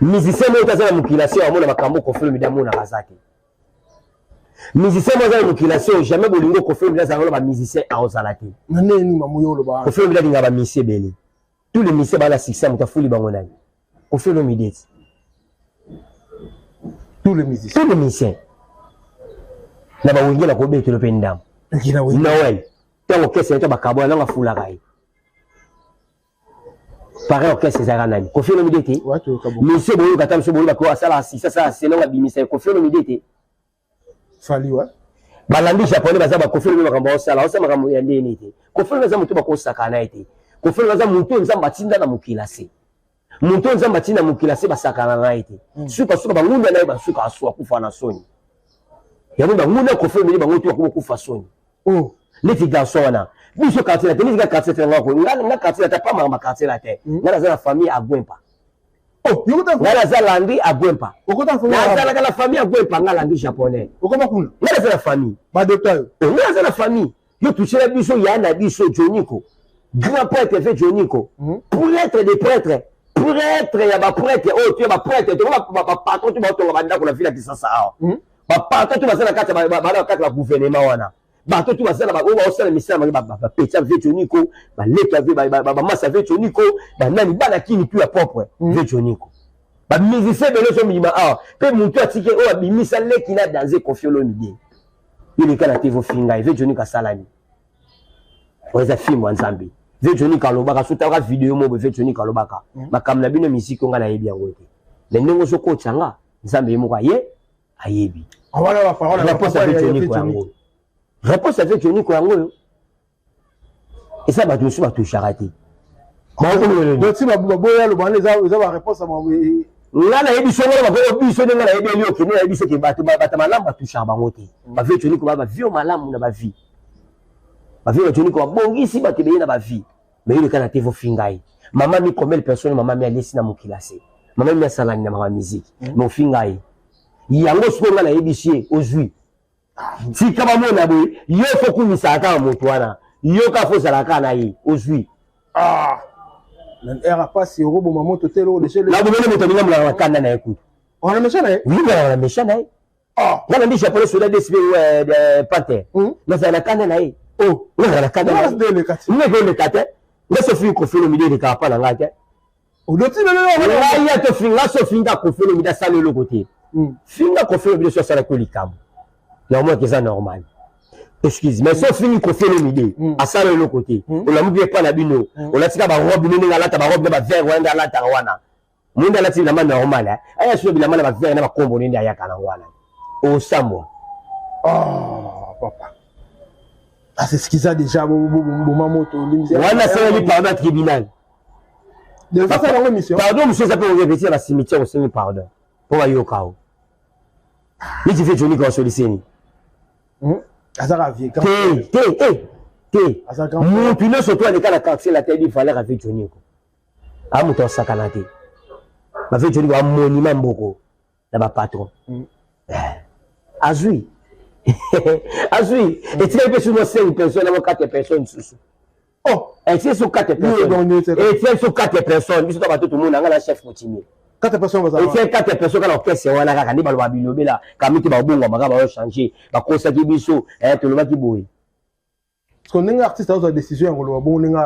Musicien moko aza na mokili asi amona makambo Koffi Olomide amonaka aza te. Musicien moko aza na mokili asi jamais bolingo Koffi Olomide azala na bamusicien aozala te. Na ndenge nini mamu oloba? Koffi Olomide alingaka bamusicien ebele. Tous les musiciens bana succès, moto afuli bango nani? Koffi Olomide ti. Tous les musiciens? Tous les musiciens na bawenge na kobetelo mpe ndambo. Noel. Ntango orchestre to bakabwana nanga afulaka ye. Pareil orchestre ezalaka nani? Koffi Olomide te. Monsieur boyoka ata mosusu boyoka ko asala sisa asala sena abimisa ye Koffi Olomide te. Fally ouais. Balandi japonais baza ba Koffi Olomide makambo osala osala makambo ya ndenge te. Koffi Olomide aza moto bakosaka na ye te. Koffi Olomide aza moto Nzambe atinda na mokili ase. Moto Nzambe atinda na mokili ase basakana na ye te. Suka suka bangunda na ye basuka aswa kufa na soni. Yango bangunda Koffi Olomide bango tu bakoma kufa soni. Oh. Neti garçon wana biso quartier la te neti nga quartier te nga ko nga nga quartier la te pas makambo quartier la te nga naza na famille Agwempa. Oh, nga naza Landry Agwempa. Nazalaka na famille Agwempa nga Landry japonais. Okoma kuna. Nga naza na famille. Ba docteur yo. Oh, nga naza na famille. Yo touché biso ya na biso Joniko. Grand prêtre fait Joniko. Prêtre des prêtres. Prêtre ya ba prêtre oyo tu ya ba prêtre to ba ba patron tu ba tonga ba ndako na ville ya Kinshasa awa. Ba patron tu baza na kati ba ba na kati ya gouvernement wana. Bato tu baza na ba oyo baosala misala bango ba petit ya vieux Joniko, ba leki ya vieux ba ba masa vieux Joniko, ba nani bana kini tu ya propre vieux Joniko. Ba musicien ebele ozomibima awa mpe motu atiki oyo abimisa leki na danze Koffi Olomide. Yo leka na TV ofinga ye vieux Joniko asalani. Oyo eza film ya Nzambe. Vieux Joniko alobaka soki otaka video moko vieux Joniko alobaka makambo na bino musique oyo nga nayebi yango te. Mais ndenge ozokotisa nga Nzambe ye moko aye ayebi. Wana ba parole réponse ya vieux Joniko yango. Réponse ya vieux Joniko yango oyo. Eza bato mosusu batushaka te. Donc si baboya aloba wana eza ba réponse ya nga nayebi so ngana bakoyo biso nde nga nayebi eli okende nayebi soki bato bato malamu batushaka bango te. Ba vieux Joniko ba ba vieux malamu na ba vie. Ba vieux Joniko babongisi bato ebele na ba vie. Mais yo leka na te vofinga ye. Mama mi combien de personnes mama mi alesi na mokili ase. Mama mi asalani na mama musique. Mais ofinga ye. Yango sikoyo nga nayebisi ye ozwi. Tika bamona boye yo fo kumisaka kaka moto wana. Yo kaka fo ozalaka kaka na ye ozwi. Ah! Na era pasi okoboma moto te eloko deja. Nabomeli moto alinga molaka na kanda na ye kutu. Wana mesha na ye? Oui, na mesha na ye. Ah! Nga na ndi japonais soda DSP Panthère. Nazala na kanda na ye. Oh, nazala na kanda na ye. Nga Nga eleka te. Nga sofi Koffi Olomide elekaka pa na ngai te. Odoti lelo ngai ya to finga so finga Koffi Olomide asala eloko te. Finga Koffi Olomide so asalaki likambo. Normalement eza normal. Excuse, mais so fingi Koffi Olomide asala eloko te. Olamuki epa na bino. Olatika ba robe bino ndenge alata ba robe na ba vert wana nde alataka wana. Mwinda alati bilamba normal eh. Aya sio bilamba na ba vert na ba kombo nde ayaka na wana. Osambwa. Oh, papa. Ah, c'est ce qu'ils a déjà boma moto wana asaleli pardon à tribunal. Pardon mosusu eza mpe korepeti na bacimetière osengi pardon mpo bayoka o neti vie Johnny kaosoliseni azaka vie te te te te motu nyonso to aleka na quartier la te ayebi valeur ya vie Johnny ko a moto asakana te ba vie Johnny ba monument mboko na ba patron azwi azwi etikali mpe suno 5 personnes na mo 4 personnes susu. Oh, etikali so 4 personnes, etikali so 4 personnes biso to bato tomona nga na chef coutumier 4 personnes bazala etikali 4 personnes kaka orchestre wana kaka nde baloba bilobela kami te babongwama kaka baochange bakosaki biso tolobaki boye. Parce que ndenge artiste azwa décision ya koloba bongo ndenge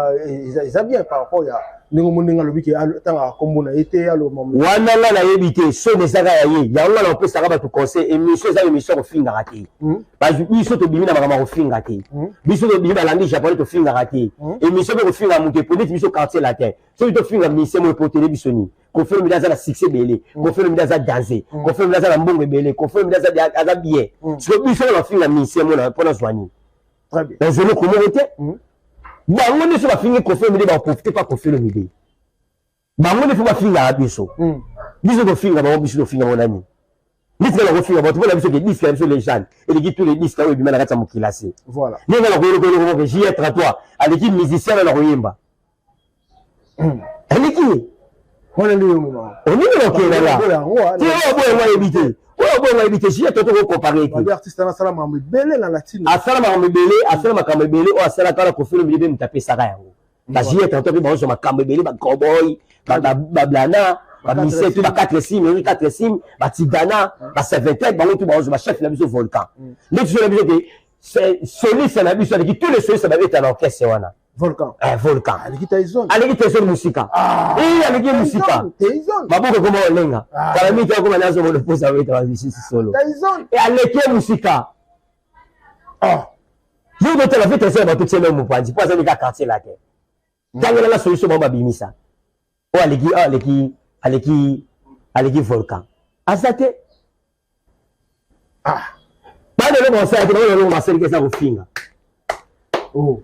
eza bien par rapport ya ndenge omoni ndenge alobi ke atangaka kombo na ye te aloba wana nga nayebi te soni ezaka ya ye yango nga na kopesaka bato conseil émission eza émission kofingaka te. Biso tobimi na makambo ya kofinga te. Biso tobimi balandi japonais tofingaka te. Émission mpe kofinga moto epo neti biso quartier latin soki tofinga musicien moko epotele biso nini. Koffi Olomide aza na succès ebele. Koffi Olomide aza danger. Koffi Olomide aza na mbongo ebele. Koffi Olomide aza bien. Sikoyo biso na bafinga musicien mona mpona zwa nini. Nazwa eloko moko te. Bango nyonso bafingi Koffi Olomide baprofite pa Koffi Olomide. Bango nde fo bafingaka biso. Biso tofinga bango, biso tofinga bango nani. Neti nga nakofinga bato mpona biso ke disque na biso légende eleki tous les disques oyo ebima na kati ya mokili ase. Ndenge nga nakoyeloko eloko moko JR33 aleki musicien na nakoyemba. Aleki ye. Wana nde yo mema. Oningi nakokende nga. Te oyo aboya ngo ayebi te. Oyo aboya ngo ayebi te. JR33 okompare te. Artiste wana asala makambo ebele na latine. Asala makambo ebele, asala makambo ebele oyo asalaka wana Koffi Olomide mpe moto apesaka yango. Ba JR33 mpe bazozwa makambo ebele ba cowboy, ba blana, ba musicien tout ba 4 sim, oyo 4 sim, ba tigana, ba 7 bango tout bazozwa ba chef na biso volcan. Nde biso na biso te soliste na biso aleki tous les solistes babeta na orchestre wana. Volcan. Volcan. Aleki Tyson. Aleki Tyson musika. Aleki musika. Tyson. Maboko koma olenga. Kala mingi akoma nazo mono posa weta ba misisi solo. Tyson. Aleki musika. Ah. Yo kotala fe trésor bato tiela mopanzi mpo azali kaka quartier la te. Tangela nga solution bango babimisa. Oyo aleki oyo aleki aleki aleki volcan. Aza te. Ah. Bana eloko basala te, bango eloko basaliki eza kofinga. Oh.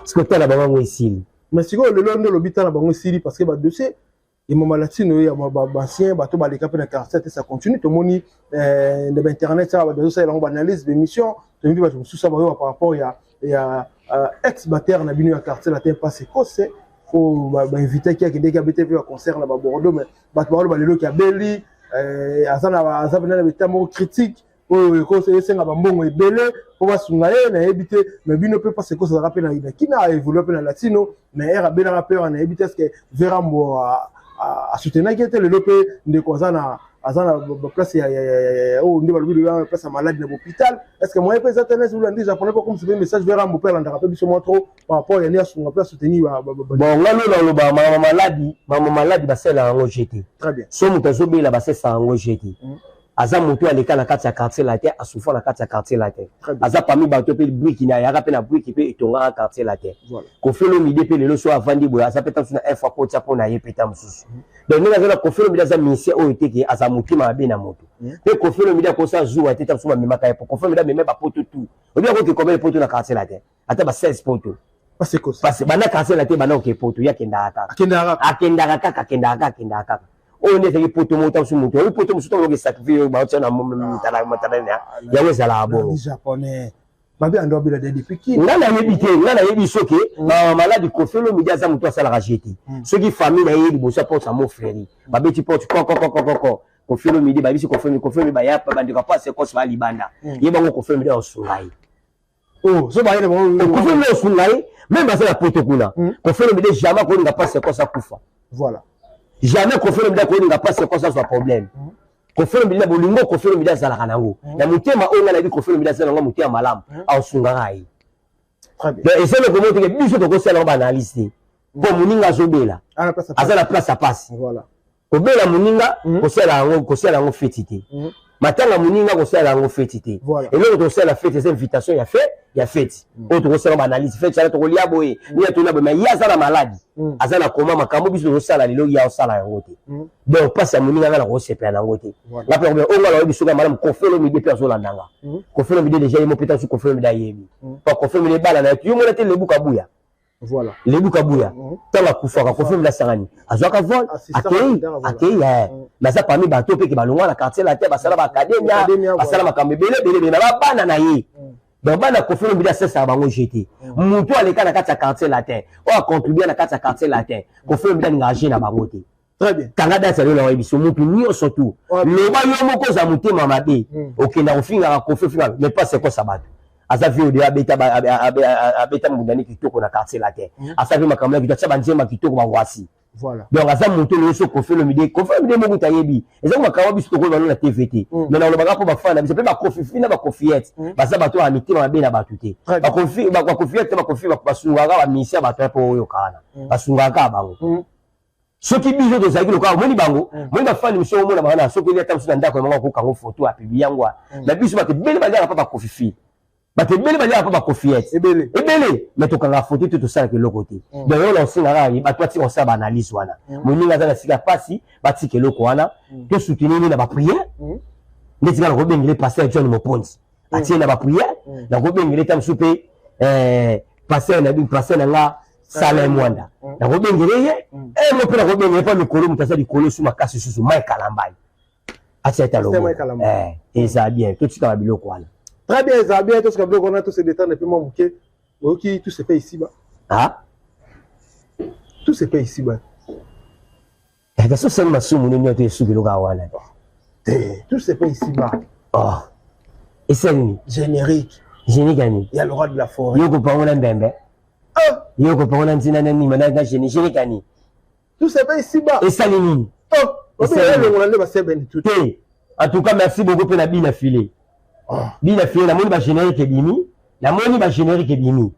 Sikoyo tala bango yango esili. Mais sikoyo lelo nde olobi tala bango esili parce que ba dossier ya mama latino ya baancien bato baleka mpe na quartier te, ça continue. Tomoni eh, na bainternet awa bato bazosalela yango baanalyse, baémission. Tomoni mpe bato mosusu bayoka par rapport ya ex batteur na bino ya Quartier Latin, Passe Kose, oyo bainvitaki, akendeki, abete mpe baconcert na babordeaux. Mais bato baoloba lelo ki abeli, eh, aza na aza pena na beta moko critique oyo esenga bambongo ebele mpo basunga ye. Nayebi te, mais bino mpe Passe Kose azalaka mpe na kina aévolue mpe na latino, mais ere abelaka mpe wana, nayebi te est-ce Verambo asoutenaki ye te. Lelo mpe ndeko aza na baplace oyo nde balobi lelo place ya maladi na bahôpital. Est ce que moyen mpe eza te nesi olandi japonais mpo comme message Verambo mpe alandaka mpe biso mwa trop par rapport ya nde asunga mpe asoutenir? Bon, nga lelo naloba mama maladi, mama maladi basalelaka yango je te. Très bien. So moto azobela, basalesaka yango je te. Aza moto aleka na kati ya Quartier Latin, asufa na kati ya Quartier Latin, aza parmi bato mpe briki na ayaka mpe na briki mpe etongaka Quartier Latin. Koffi Olomide mpe lelo so avandi boye, aza mpe ta mosusu na un fois kotia mpo na ye mpe ta mosusu. Donc ndenge aza na, Koffi Olomide aza musicien oyo teke aza motema mabe na moto mpe Koffi Olomide akosa zuwa te. Ta mosusu bamemaka ye po Koffi Olomide amema bapoto tu obi akoki combien de poto na Quartier Latin? Ata ba 16 poto. Parce banda Quartier Latin, banda oke poto, ye akendaka kaka. Akendaka kaka, akendaka kaka, akendaka kaka. Oyo nde ezalaki poto moko, ta mosusu moto oyo poto mosusu ntango sacrifie oyo baotia na matala yango, ezalaka bongo. Babi ando abela de depuis ki? Nga nayebi te. Nga nayebi soki maladi, Koffi Olomide aza moto asalaka je te. Soki famille na ye liboso ya porte ya Mofleri, babeti porte kokokokokoko, Koffi Olomide bayebisi Koffi, Koffi Olomide baya, bandeko Pase Kosi baya libanda, ye bango Koffi Olomide aosunga ye. Oh, so bayele bango Koffi Olomide osunga ye, même baza na poto kuna. Koffi Olomide jamais akolinga Pase Kosi akufa. Jamais Koffi Olomide akolinga Pase Kosi azwa problème. Koffi Olomide na bolingo Koffi Olomide azalaka nango na motema oyo nga nayebi Koffi Olomide aza nango motema malamu, aosungaka ye. Donc eza eloko moko teke biso tokosala yango baanalyse te, mpo moninga azobela, aza na place ya pasi. Kobela moninga, kosala yango feti te. Matanga moninga, kosala yango feti te. Eloko tokosala feti eza invitation ya feti oyo tokosala baanalyse. Feti wana tokolia boye, nini tolia boye. Mais ye aza na maladi, aza na koma makambo biso tozosala lelo, ye osala yango te. Donc mpasi ya moninga, nga na kosepela nango te. Nga mpe oyo nga nayebi soki ya malamu, Koffi Olomide mpe azolanda nga. Koffi Olomide déjà ye mo mpe tasu, Koffi Olomide ayebi po Koffi Olomide ebala na ye. Yo mona te Lebu Kabuya? Lebu Kabuya, ntango akufaka, Koffi Olomide asangani, azwaka vol, akei akei. Mais aza parmi bato mpe ke balongwa na Quartier Latin, basala baacademia, basala makambo ebele ebele ebele na babana na ye. Donc bana Koffi Olomide asesaka bango je te. Motu aleka na kati ya Quartier Latin, oyo acontribue na kati ya Quartier Latin, Koffi Olomide alingaka je na bango te. Très bien. Kanga date lelo, nayebi biso motu nyonso tu. Loba yo moko oza motema mabe, okenda kofingaka Koffi, ofingaka, mais pas sekosa bato. Aza vie oyo abeta, abeta mbundani kitoko na Quartier Latin, asala mpe makambo ya kitoko, atia banzemba kitoko, bawasi. Donc aza moto oyo so Koffi Olomide, Koffi Olomide moko tayebi eza makambo biso tokoyeba no na TV te. Mais nalobaka mpo bafana na biso mpe bakofifi na bakofiete baza bato ya mitema mabe na bato te. Bakofiete, bakofi basungaka bamisia ya bato mpo oyoka wana, basungaka kaka bango. Soki biso tozalaki lokola omoni bango, moni bafani mosusu, omona bango na soki eli ata mosusu na ndako ya bango, akokango foto, apublie yango. Na biso bato ebele baliaka mpa bakofifi, bato ebele baliaka mpa bakofiete. Ebele. Ebele, mais tokangaka foto te, tosalaka eloko te. Donc oyo na osengaka bato batika kosala baanalyse wana. Moninga aza na sika pasi, batika eloko wana, tosoutenir na baprière. Ndeti nga nakobengele pasteur John Moponzi, atie na baprière. Nakobengele ta mosusu mpe pasteur na pasteur na nga Salin Mwanda, nakobengele ye mo mpe nakobengele mpo mikolo moto aza likolo su makasi susu, Mike Kalambai, atia ete alobo eza bien, totikaka biloko wana. Très bien, eza bien, tosika biloko wana, tose détendre mpe mwa moke. Oyoki tout se fait ici bas? Ah. Tout se fait ici bas. Kasi osali masumu nini oyo esuki eloko wana? Te, tout se fait ici bas. Oh, esali nini? Générique. Générique ya nini? Ya le roi de la forêt. Yo kopango na mbembe, yo kopango na ntina na nima na générique ya nini? Tout se fait ici bas. Esali nini? Oh, elongola nde basebeni tout te. En tout cas, merci beaucoup mpe na bina file, bina file. Namoni bagénérique ebimi, namoni bagénérique ebimi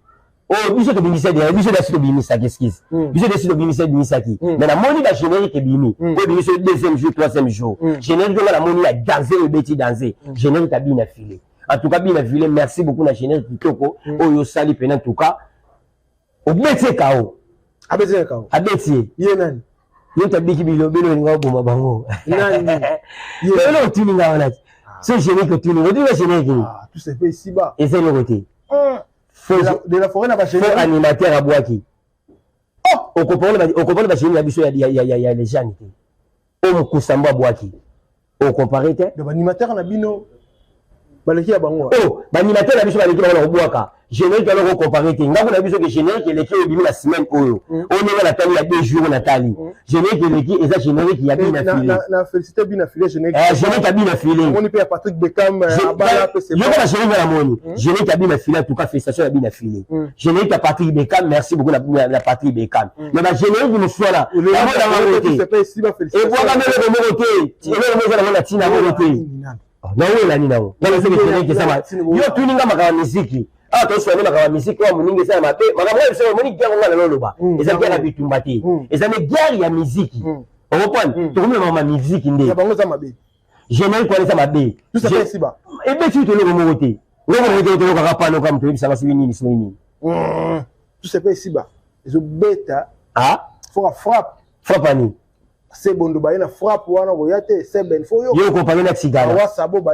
oyo biso tobimisa deya, biso dasi tobimisaki, excuse, biso desi tobimisa, ebimisaki. Mais namoni bagénérique ebimi oyo ebimisi deuxième jour, troisième jour, générique nga namoni ya danse oyo ebeti danse, générique abina file. En tout cas, bina vile, merci beaucoup na générique kitoko oyo osali pena. En tout cas, obeti ye kao. Abeti ye kao. Abeti ye. Ye nani? Ye moto abiki bilobelo, elinga oboma bango. Nani? Eloko otuni nga wana, so générique otuni, otuni nga générique. Ah, tout se fait ici bas. Eza eloko te. De la forêt na ba générique. Animateur abwaki. Oh, okompare bagénérique na biso ya lejane te. Oyo mokusambo abwaki, okompare te. Baanimateur na bino baleki ya bango. Oh, baanimateur na biso baleki bango na kobwaka générique wana, okompare te. Ngako na biso ke générique eleki oyo ebimi na semaine oyo, oyo ndenge natali ya 2 jours, natali générique eleki, eza générique ya Bina File. Na félicité Bina File, générique. Générique ya Bina File. Omoni mpe ya Patrick Beckham abala mpe. Yoko na générique namoni générique ya Bina File. En tout cas, félicitation ya Bina File, générique ya Patrick Beckham, merci beaucoup na Patrick Beckham. Mais bagénérique mosusu wana namonangango te, ebwaka eloko moko te, eloko moko eza nango na ntina moko te. Nawela nini yango? Nga soki générique eza, yo tuni nga makambo ya miziki awa, toswane makambo ya miziki oyo moninga eza ya mabe. Makambo oyo biso omoni guerre, nga naloloba eza guerre ya bitumba te, eza ne guerre ya miziki, okoprendre? Tokomi na makambo ya miziki nde. Bango eza mabe. Générique wana eza mabe, ebeti kutu eloko moko te. Eloko moko te, tolokaka pano kaka moto oyebisanga soki nini, soki nini. Tout se fait ici bas, ezobeta. Foka frappe. Frappe ani? Sebondo baye na frappe wana, koya te seben fo yo. Yo kompane na Tigana,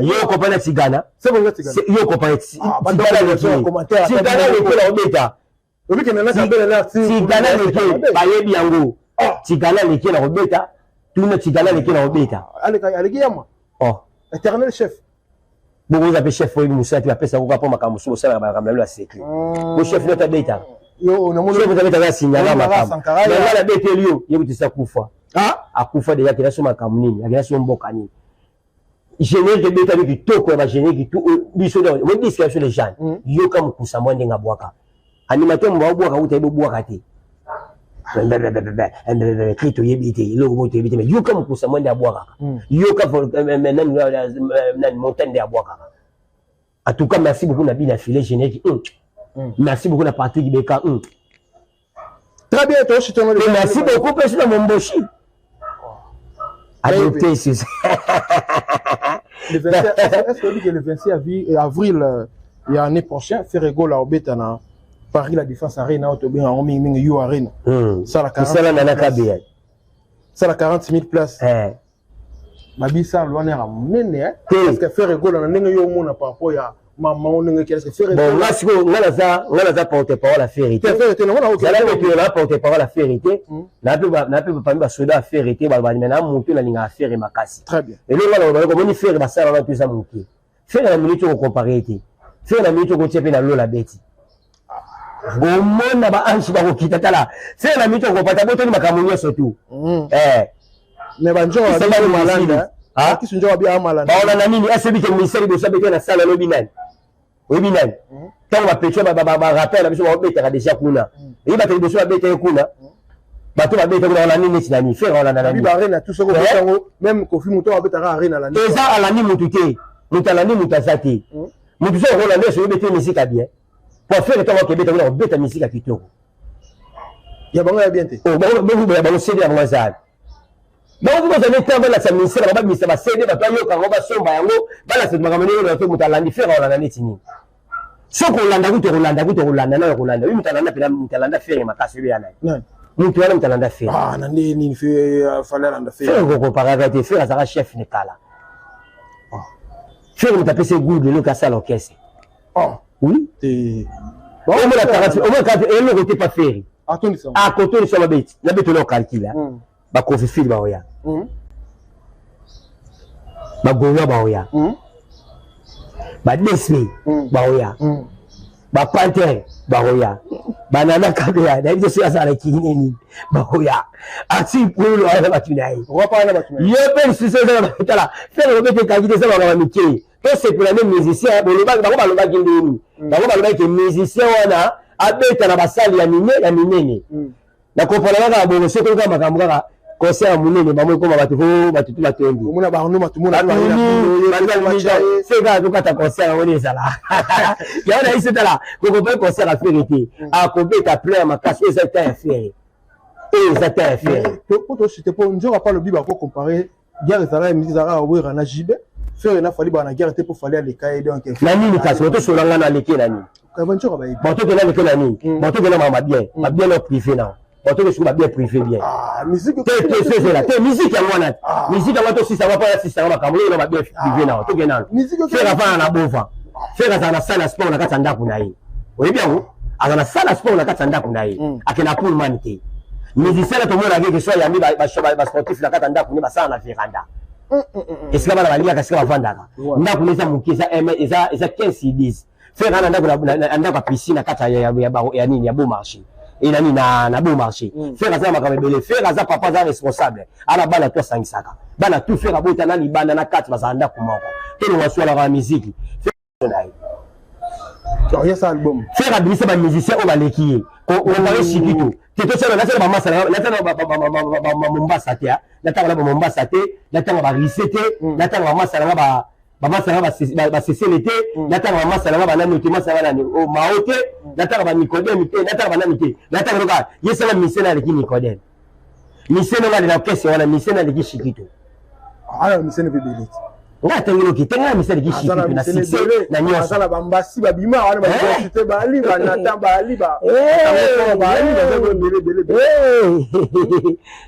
yo kompane na Tigana. Sebondo Tigana. Yo kompane Tigana leki, Tigana leki na obeta. Tigana leki, bayebi yango. Tigana leki na kobeta, tuna Tigana leki na kobeta. Aleki yama. Oh. Éternel chef. Bokoza mpe chef oyebi mosala te, bapesa koka mpo makambo mosusu bosalaka, makambo na bino ya secret. Bo chef noto abetaka, chef abetaka, asinyaka makambo. Nga nabeteli yo, ye kutu esi akufa, akufa deja. Akenda so makambo nini, akenda so mboka nini. Générique ebetami kitoko ya bagénérique tu biso mo disque ya biso les jeunes. Yoka mokusa mwa ndenge abwaka, animateur mo baobwaka kuta ye bobwaka te, cri toyebi te, eloko moko toyebi te. Mais yoka mokusa mwa nde abwakaka, yoka nani montagne nde abwakaka. En tout cas, merci beaucoup na Bina Filet, générique. Merci beaucoup na Patrick Beka. Très bien, toi aussi. Merci beaucoup mpe na Momboshi adopté susu. Est-ce que le 26 avril ya année prochaine, Ferre Gola obeta na Paris La Défense Arena, oyo tobenga yango mingimingi U Arena? Sala na kabeya. Sala 40 000 places. Babisa wana ya monene, parce que Ferre Gola na ndenge yo omona par rapport ya mama o ndenge est-ce que Ferre Bon, nga sikoyo, nga naza porte parole ya Ferre te. Ferre te nango. Zala moto na porte parole ya Ferre te, na mpe parmi basoda ya Ferre te. Balobani, mais na moto nalingaka Ferre makasi. Très bien. Elongo nga naloba, komoni Ferre basala wana to eza moke. Ferre na minute okocompare te, Ferre na minute okotia mpe na lola beti, omona baange bakokita. Tala, Ferre na minute okopata botoni makambo nyonso tu. Mais banjo baolanda nini? Asebi ke ministère liboso abeti na sala, alobi nani? Oyebi nani? Ntango bapetio barappel na biso baobetaka deja kuna, eyebaka liboso babeta ye kuna, bato babeta kuna, olandi neti nani? Ferre olanda nani? Eza alandi mutu te, moto alandi mutu aza te. Motu soki okolanda eso oyebeti misika bien, po Ferre ntango akebeta kuna, kobeta misika kitoko. Ya bango ya bien te. Ya bango CD ya bango ezali bango mpo bazali ntango balakisa ministère, bango babimisa baCD, bato bayoka yango, basomba yango, balakisa makambo ndenge oyo. Moto alandi Ferre olanda neti nini? Soki olanda kutu, okolanda kutu, okolanda nayo, okolanda oyi moto alanda mpena, moto alanda Ferre makasi oyebi ya nani? Moto wana, moto alanda Ferre. Na nde nini Fally alanda Ferre? Ferre kokomparaka te. Ferre azalaka chef ne kala. Ferre moto apesi goût lelo asala orchestre. Oui, omona kati eloko te pa Ferre akotondisa mabeti na beto na okalkila. Bakofifili baoya, bagaulois baoya, badespe baoya, bapantere baoya, banana kabeya nayebi te soki azalaki nini baoya, ati polo aya na bato na ye. Ye mpe lisusu eza. Tala, Ferre obete ekangi te, eza makambo mike. Tosepela nde musicien bolobaki, bango balobaki ndeni? Bango balobaki ke musicien wana abeta na basali ya mine ya minene. Na kopona kaka bongo, soki kaka makambo kaka concert ya monene, bango ekoma bato o bato tu batondi se kaka tokata concert yango nde ezala yango na biso. Tala, kokopa concert ya Ferre te, akobeta plein ya makasi. Oyo eza ta ya Ferre, oyo eza ta ya Ferre. Po tosite, po nzoka pa lobi bako compare guerre ezalaka ya musique, ezalaka Wera na JB. Ferre na Fally bana guerre te po Fally aleka ye donc. Na nini kasi bato sola nga na aleki na nini? Kabanchoka bayebi. Bato kena aleki na nini? Bato kena mama bien, ba bien na privé na. Bato ke ba bien privé bien. Ah, musique te te se zela te musique yango wana. Musique yango to sisa pa ya sisa makambo yo na ba bien privé na. To kena. Musique Ferre afana na bova. Ferre azala na salle ya sport na kati ya ndako na ye. Oyebi yango? Azala na salle ya sport na kati ya ndako na ye. Akenda Pullman te. Musicien na tomonaka ke so ayambi ba sportif na kati ya ndako ne basala na veranda. Esika bana baliaka, esika bavandaka, ndako eza moke, eza 15 sur 10. Ferre ana ndako na ndako ya piscine na kati ya nini, ya beau marché e nani na beau marché. Ferre aza na makambo ebele. Ferre aza papa, aza responsable, ana bana to asangisaka bana tu. Ferre abota na libanda na kati, bazala ndako moko. Tolonga swalaka ya miziki na ye. Yesa album. Ferre abimisa bamusicien oyo baleki ye, comparer Shikito te. Tosala nasala bamasa, natala bamombasa te, natanga na bamombasa te, natanga barise te, natanga bamasa nanga, bamasa nanga basesele te, natanga bamasa nanga banani te, masa nanga nani mao te, natanga banicodeme te, natanga banani te, natanga loka yesala mise na aleki Nicodeme, mise nanga alela orchestre wana, mise na aleki Shikito. Ala mise ne bebele. Nga atangeli oke tanga na mise aleki Shikito na succès na nyonso. Azala bambasi babima wana, bauniversité bali, banatan bali, bali baza ebele ebele.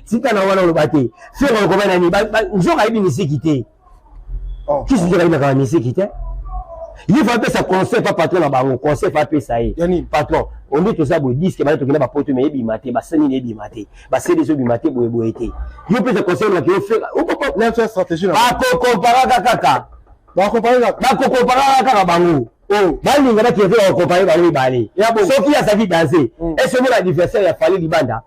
Tika na wana oloba te. Ferre okoma nani? Nzoka ayebi misiki te. Kisi nzoka ayebaka misiki te. Ye fa apesa conseil pa patron na bango, conseil fa apesa ye patron onde toza boye, disque bana tokenda bapoto me ebima te, basali nini ebima te, baseli ezobima te, boye boye te. Yo pesa conseil olobaki yo Ferre bakokomparaka kaka, bakokomparaka kaka bango. Balinga bakende bakokompare bango mibale. Soki azalaki danse, ese omona adversaire ya Fally libanda?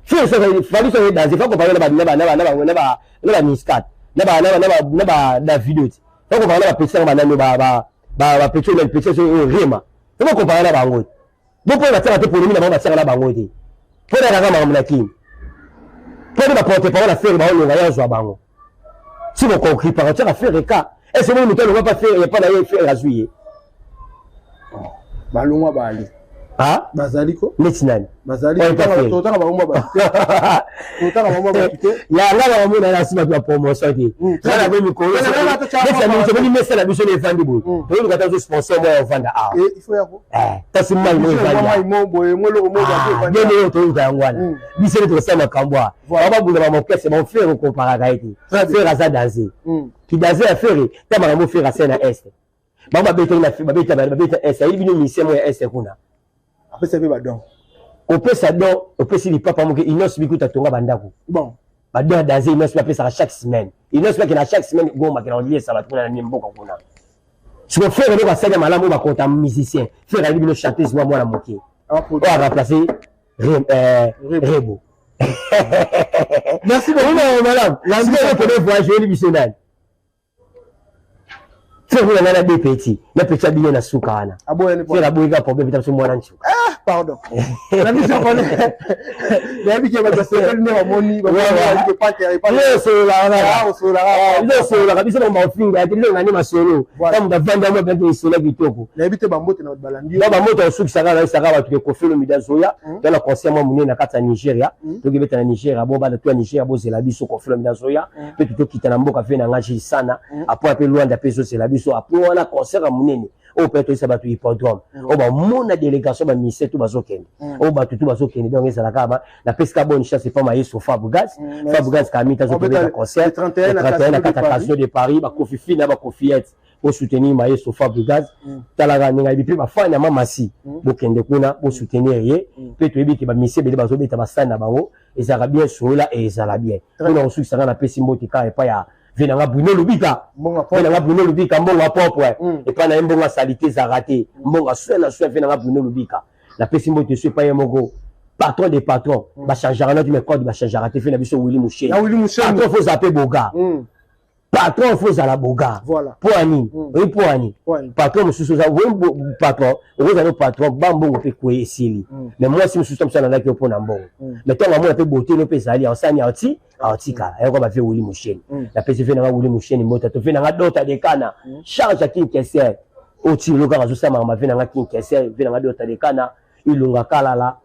Fally soki danse, fa comparer na ba Miscat, na ba Davido te, fa comparer na bapeti yango banani, bapeti oyo, peti oyo Rema, fo comparer na bango te. Bo mpo batiaka te polémique na bango, batiaka na bango te mpo na kaka makambo na kini, mpo nde baporte parole ya Ferre baolonga ye azwa bango si bokokripaka tiaka Ferre ka ese moni moto alongwa pa Ferre epa na ye, Ferre azwi ye. Balongwa bali. Bazali ko Neti nani? Bazali, totaka bango bato te, totaka bango bato te. Ya nga na bamona na nsima ya promotion te. Nga na boye mikolo neti mesa na biso na evandi boye, toyoluka ta zo sponsor moko ya ovanda awa, kasi mai mo evandi ndenge oyo toyoluka yango wana. Biso nde tokosala makambo awa, bao babunda bamokese bao. Ferre okomparaka ye te. Ferre aza danger, ki danger ya Ferre ta makambo Ferre asali na Est. Bango babetaki na babeta, babeta Est, ayebi bino musicien moko ya Est kuna. Apesa mpe badon. Kopesa don, opesi lipapa moke. Inos bikuta tonga bandako. Bon. Badon ya danger, Inos bapesaka chaque semaine. Inos bakenda chaque semaine Goma, kenda koliesa bato kuna na mboka kuna. Siko Ferre eloko asali ya malamu oyo bakota musicien, Ferre ayebi bino chanteuse mwa mwana moke oyo aremplace Rebo. Merci beaucoup. Malamu sikoyo voyage, oyeli biso nani? Ferre kuna ngai na de petit na petit abine na suka wana. Ferre aboyi kaka problème, peta biso mwana nsuka. Ah, pardon, na biso nayebi ke bato basepeli nde bamoni. Osololaka biso na mafinga te, biso ngani masolo ntango bavandi yango baki lisolo kitoko. Nayebi te, bambote na bato balandi. Ba bambote osukisaka, nayebisaka bato ke Koffi Olomide azoya to na concert mwa monene na kati ya Nigeria. Tokebeta na Nigeria, bo bana to ya Nigeria bozela biso. Koffi Olomide azoya mpe tokita na mboka ve na nga Gilsana apres mpe Lwanda mpe ezozela biso. Apres wana concert ya monene oyo mpe toyisa bato hippodrome oyo bamona délégation baministère to bazokende, oyo bato tu bazokende. Donc ezalaka ba napesika bonne chance epa mayeso Fabregas. Fabregas Kamita azokobeta concert 31 na kati ya Casino de Paris. Bakofi fina, bakofiete bosoutenir mayeso Fabregas. Talaka ndenge ayebi mpe bafani ya Mamasi, bokende kuna bosoutenir ye mpe. Toyebi ke bamisie ebele bazobeta basani na bango, ezalaka bien, solola e ezala bien mpona kosukisa. Nga napesi mbote kaka epai ya ve nanga Bruno Lubika, ve nanga Bruno Lubika, mbongo ya propre epai na ye, mbongo asali te, ezalaka te, mbongo aswe na swe. Ve nanga Bruno Lubika, napesi mbote so epai ye moko, patron de patron. Bachangeaka nati mais code bachangeaka te. Fe na biso Willi Musheni, patron fo ozala mpe boga, patron fo ozala boga. Mpo ya nini? Oyi mpo ya nini? Patron mosusu oza patron, okozala no patron, bambongo mpe kwe esili, mais mwasi mosusu mosusu alandaki yo mpo na mbongo, mais ntango amona mpe botelo mpe ezali osani aoti aotikala ayoko bave Willi Musheni. Napesi ve nanga Willi Musheni mbota to ve nanga Dota Dekana, charge ya King Kester oti lelo kaka azosalamaka mave nanga King Kester, ve nanga Dota Dekana Ilunga Kalala.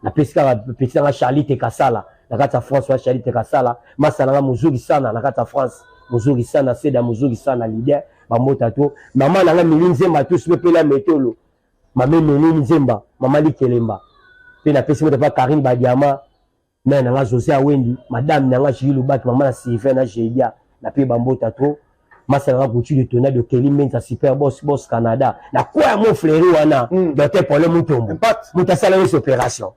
Napesi kaka petit nanga Charlie Tekasala na kati ya France wa Charlie Tekasala, masa nanga mozuri sana na kati ya France. Mozuri sana seda, mozuri sana leader, bamota to mama na nga Mili Nzemba, tous mpe pela metolo mame Mili Nzemba, mama Likelemba, mpe napesi moto pa Karine Badiama, mère na nga José Awendi, madame na nga Julie Lubaki, mama na Sylvain na Jedia, na pe bambota trop. Masa na nga Gucci de Tonado, Kelly Menza, super boss, boss Canada, na kwa ya mon frère wana, docteur Paulin Mutombo. Impact. Moto asala yesu opération.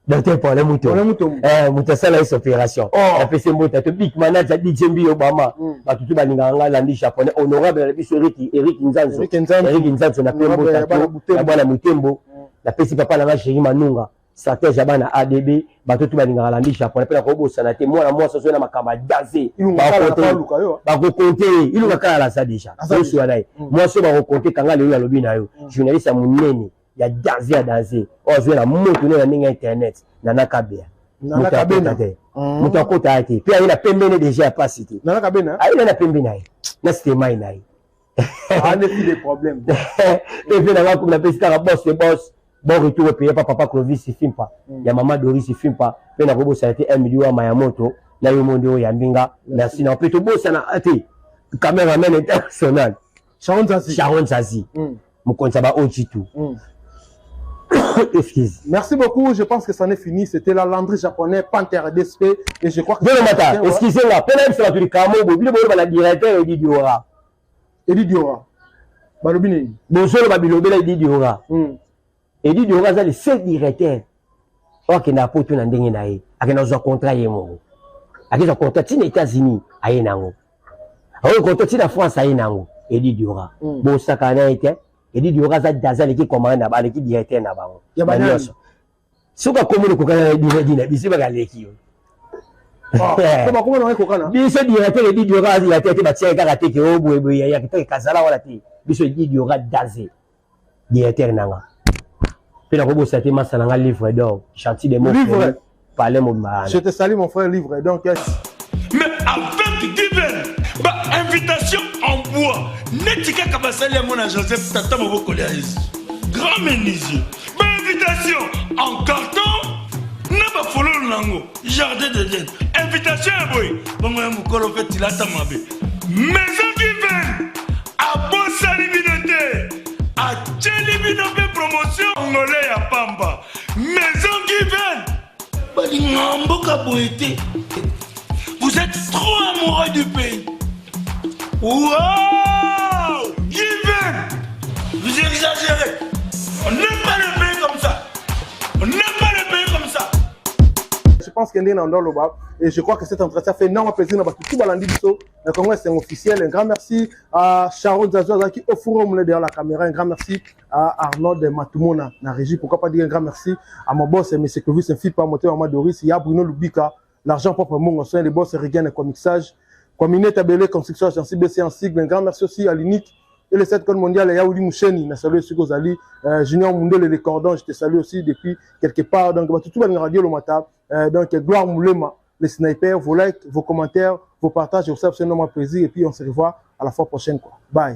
Docteur Paulin Mutombo. Paulin Mutombo. Moto asala yesu opération. Oh. Napesi mbota to big manager DJ Mbi Obama. Bato tu balingaka nga Landi Japonais, honorable na biso Eric Nzanzo. Eric Nzanzo. Eric Nzanzo, na pe Honorable mbota ya bana to Butembo. ya bana Mutembo. Napesi papa na nga Chéri Manunga, stratège ya bana ADB, bato tu balingaka Landi Japonais, mpe nakobosana te mwana mwasi ozoya na makambo ya danse. Ilunga kala na paluka yo. Bakokonte ye, Ilunga kala aza déjà. Aza oso na ye. Mwasi oyo bakokonte kanga lelo, alobi na yo journaliste ya monene ya danse, ya danse oyo azwi na moto ne na ndenge ya internet, Nana Kabea. Nana Moto akota Kabena. te, moto akota ye te, mpe aye na pembeni déjà ya pasi te. Nana Kabena. Aye na pembeni na ye na sitemai na ye. Ah, ne plus de problème. Mpe na nga napesi kaka boss de boss, bon retour epeye pa papa Clovis Fimpa, ya mama Doris Fimpa, mpe nakobosana te 1 million ya maya moto na yo monde oyo yambi nga, merci na mpe tobosana te cameraman international. Sharon Zazi. Sharon Zazi, mokonzi ya ba ojitu. Excuse. Merci beaucoup. Je pense que ça en est fini. C'était la Landry Japonais, Panthère DSP. Et je crois que. Bino mata. Ouais. Excuse nga, mpe nayebisa bato likambo boye, bino boyeba na directeur Edi Diora. Edi Diora. Balobi nini? Bozoloba bilobela Edi Diora. Edi Diora aza le seul directeur oyo akende apoto na ndenge na ye, akende azwa contrat ye moko, akezwa contrat ntina États-Unis, aye nango, aoyo contrat ntina France, aye nango. Edi Diora, bosaka na ye te. Edi Diora aza daza, aleki commande na aleki directeur na bango. Ya banani? Nyonso soki akomoni kokana na Edi na biso, baka aleki yo. Ah, so bakoma na ekokana. Biso directeur Edi Diora aza directeur te, batia ye kaka te ke o boyeboye yayaki te, kazala wana te. Biso Edi Diora daze directeur nanga, mpe nakobosa te masa nanga Livre d'or, gentil de mon Livre. palais mobimba. Je te salue, mon frère Livre. Donc, Mais avec Given, ba invitation en bois neti kaka basali yango na Joseph, tata mobokoli ya Yesu, grand menuisier, ba invitation en carton na bafololo nango, jardin d'Eden, invitation ya boye bongo ya mokolo mpe tilata mabe. Maison Given abosani bino te, atieli bino mpe promotion ngole ya pamba. Maison Given balingaka mboka boye te. Vous êtes trop amoureux du pays. Wow! Given! Vous exagérez. On n'aime pas le pays comme ça. On n'aime pas le pays comme ça. Je pense qu'il y a un Loba. Et je crois que cet entretien fait énormément plaisir. Dans tout balandi biso. Le Congo, c'est officiel. Un grand merci à Sharon Zazo qui au forum derrière la caméra. Un grand merci à Arnaud de Matumona, la régie. Pourquoi pas dire un grand merci à mon boss, M. Clovis, Fipa, Moté, Maman Doris. Il y a Bruno Lubika, l'argent propre, mon soin, les boss, Regan et Comixage. Kwamine Tabele, Construction, Agence BC en sigle. Un grand merci aussi à l'unique et le 7 code mondial, Yaouli Moucheni, na salué Ozali, Junior Mundele, les cordons, je te salue aussi depuis quelque part. Donc, bah, tout le radio le matin. Donc, Gloire Moulema, les snipers, vos likes, vos commentaires, vos partages, ça, c'est énormément plaisir. Et puis, on se revoit à la fois prochaine, quoi. Bye.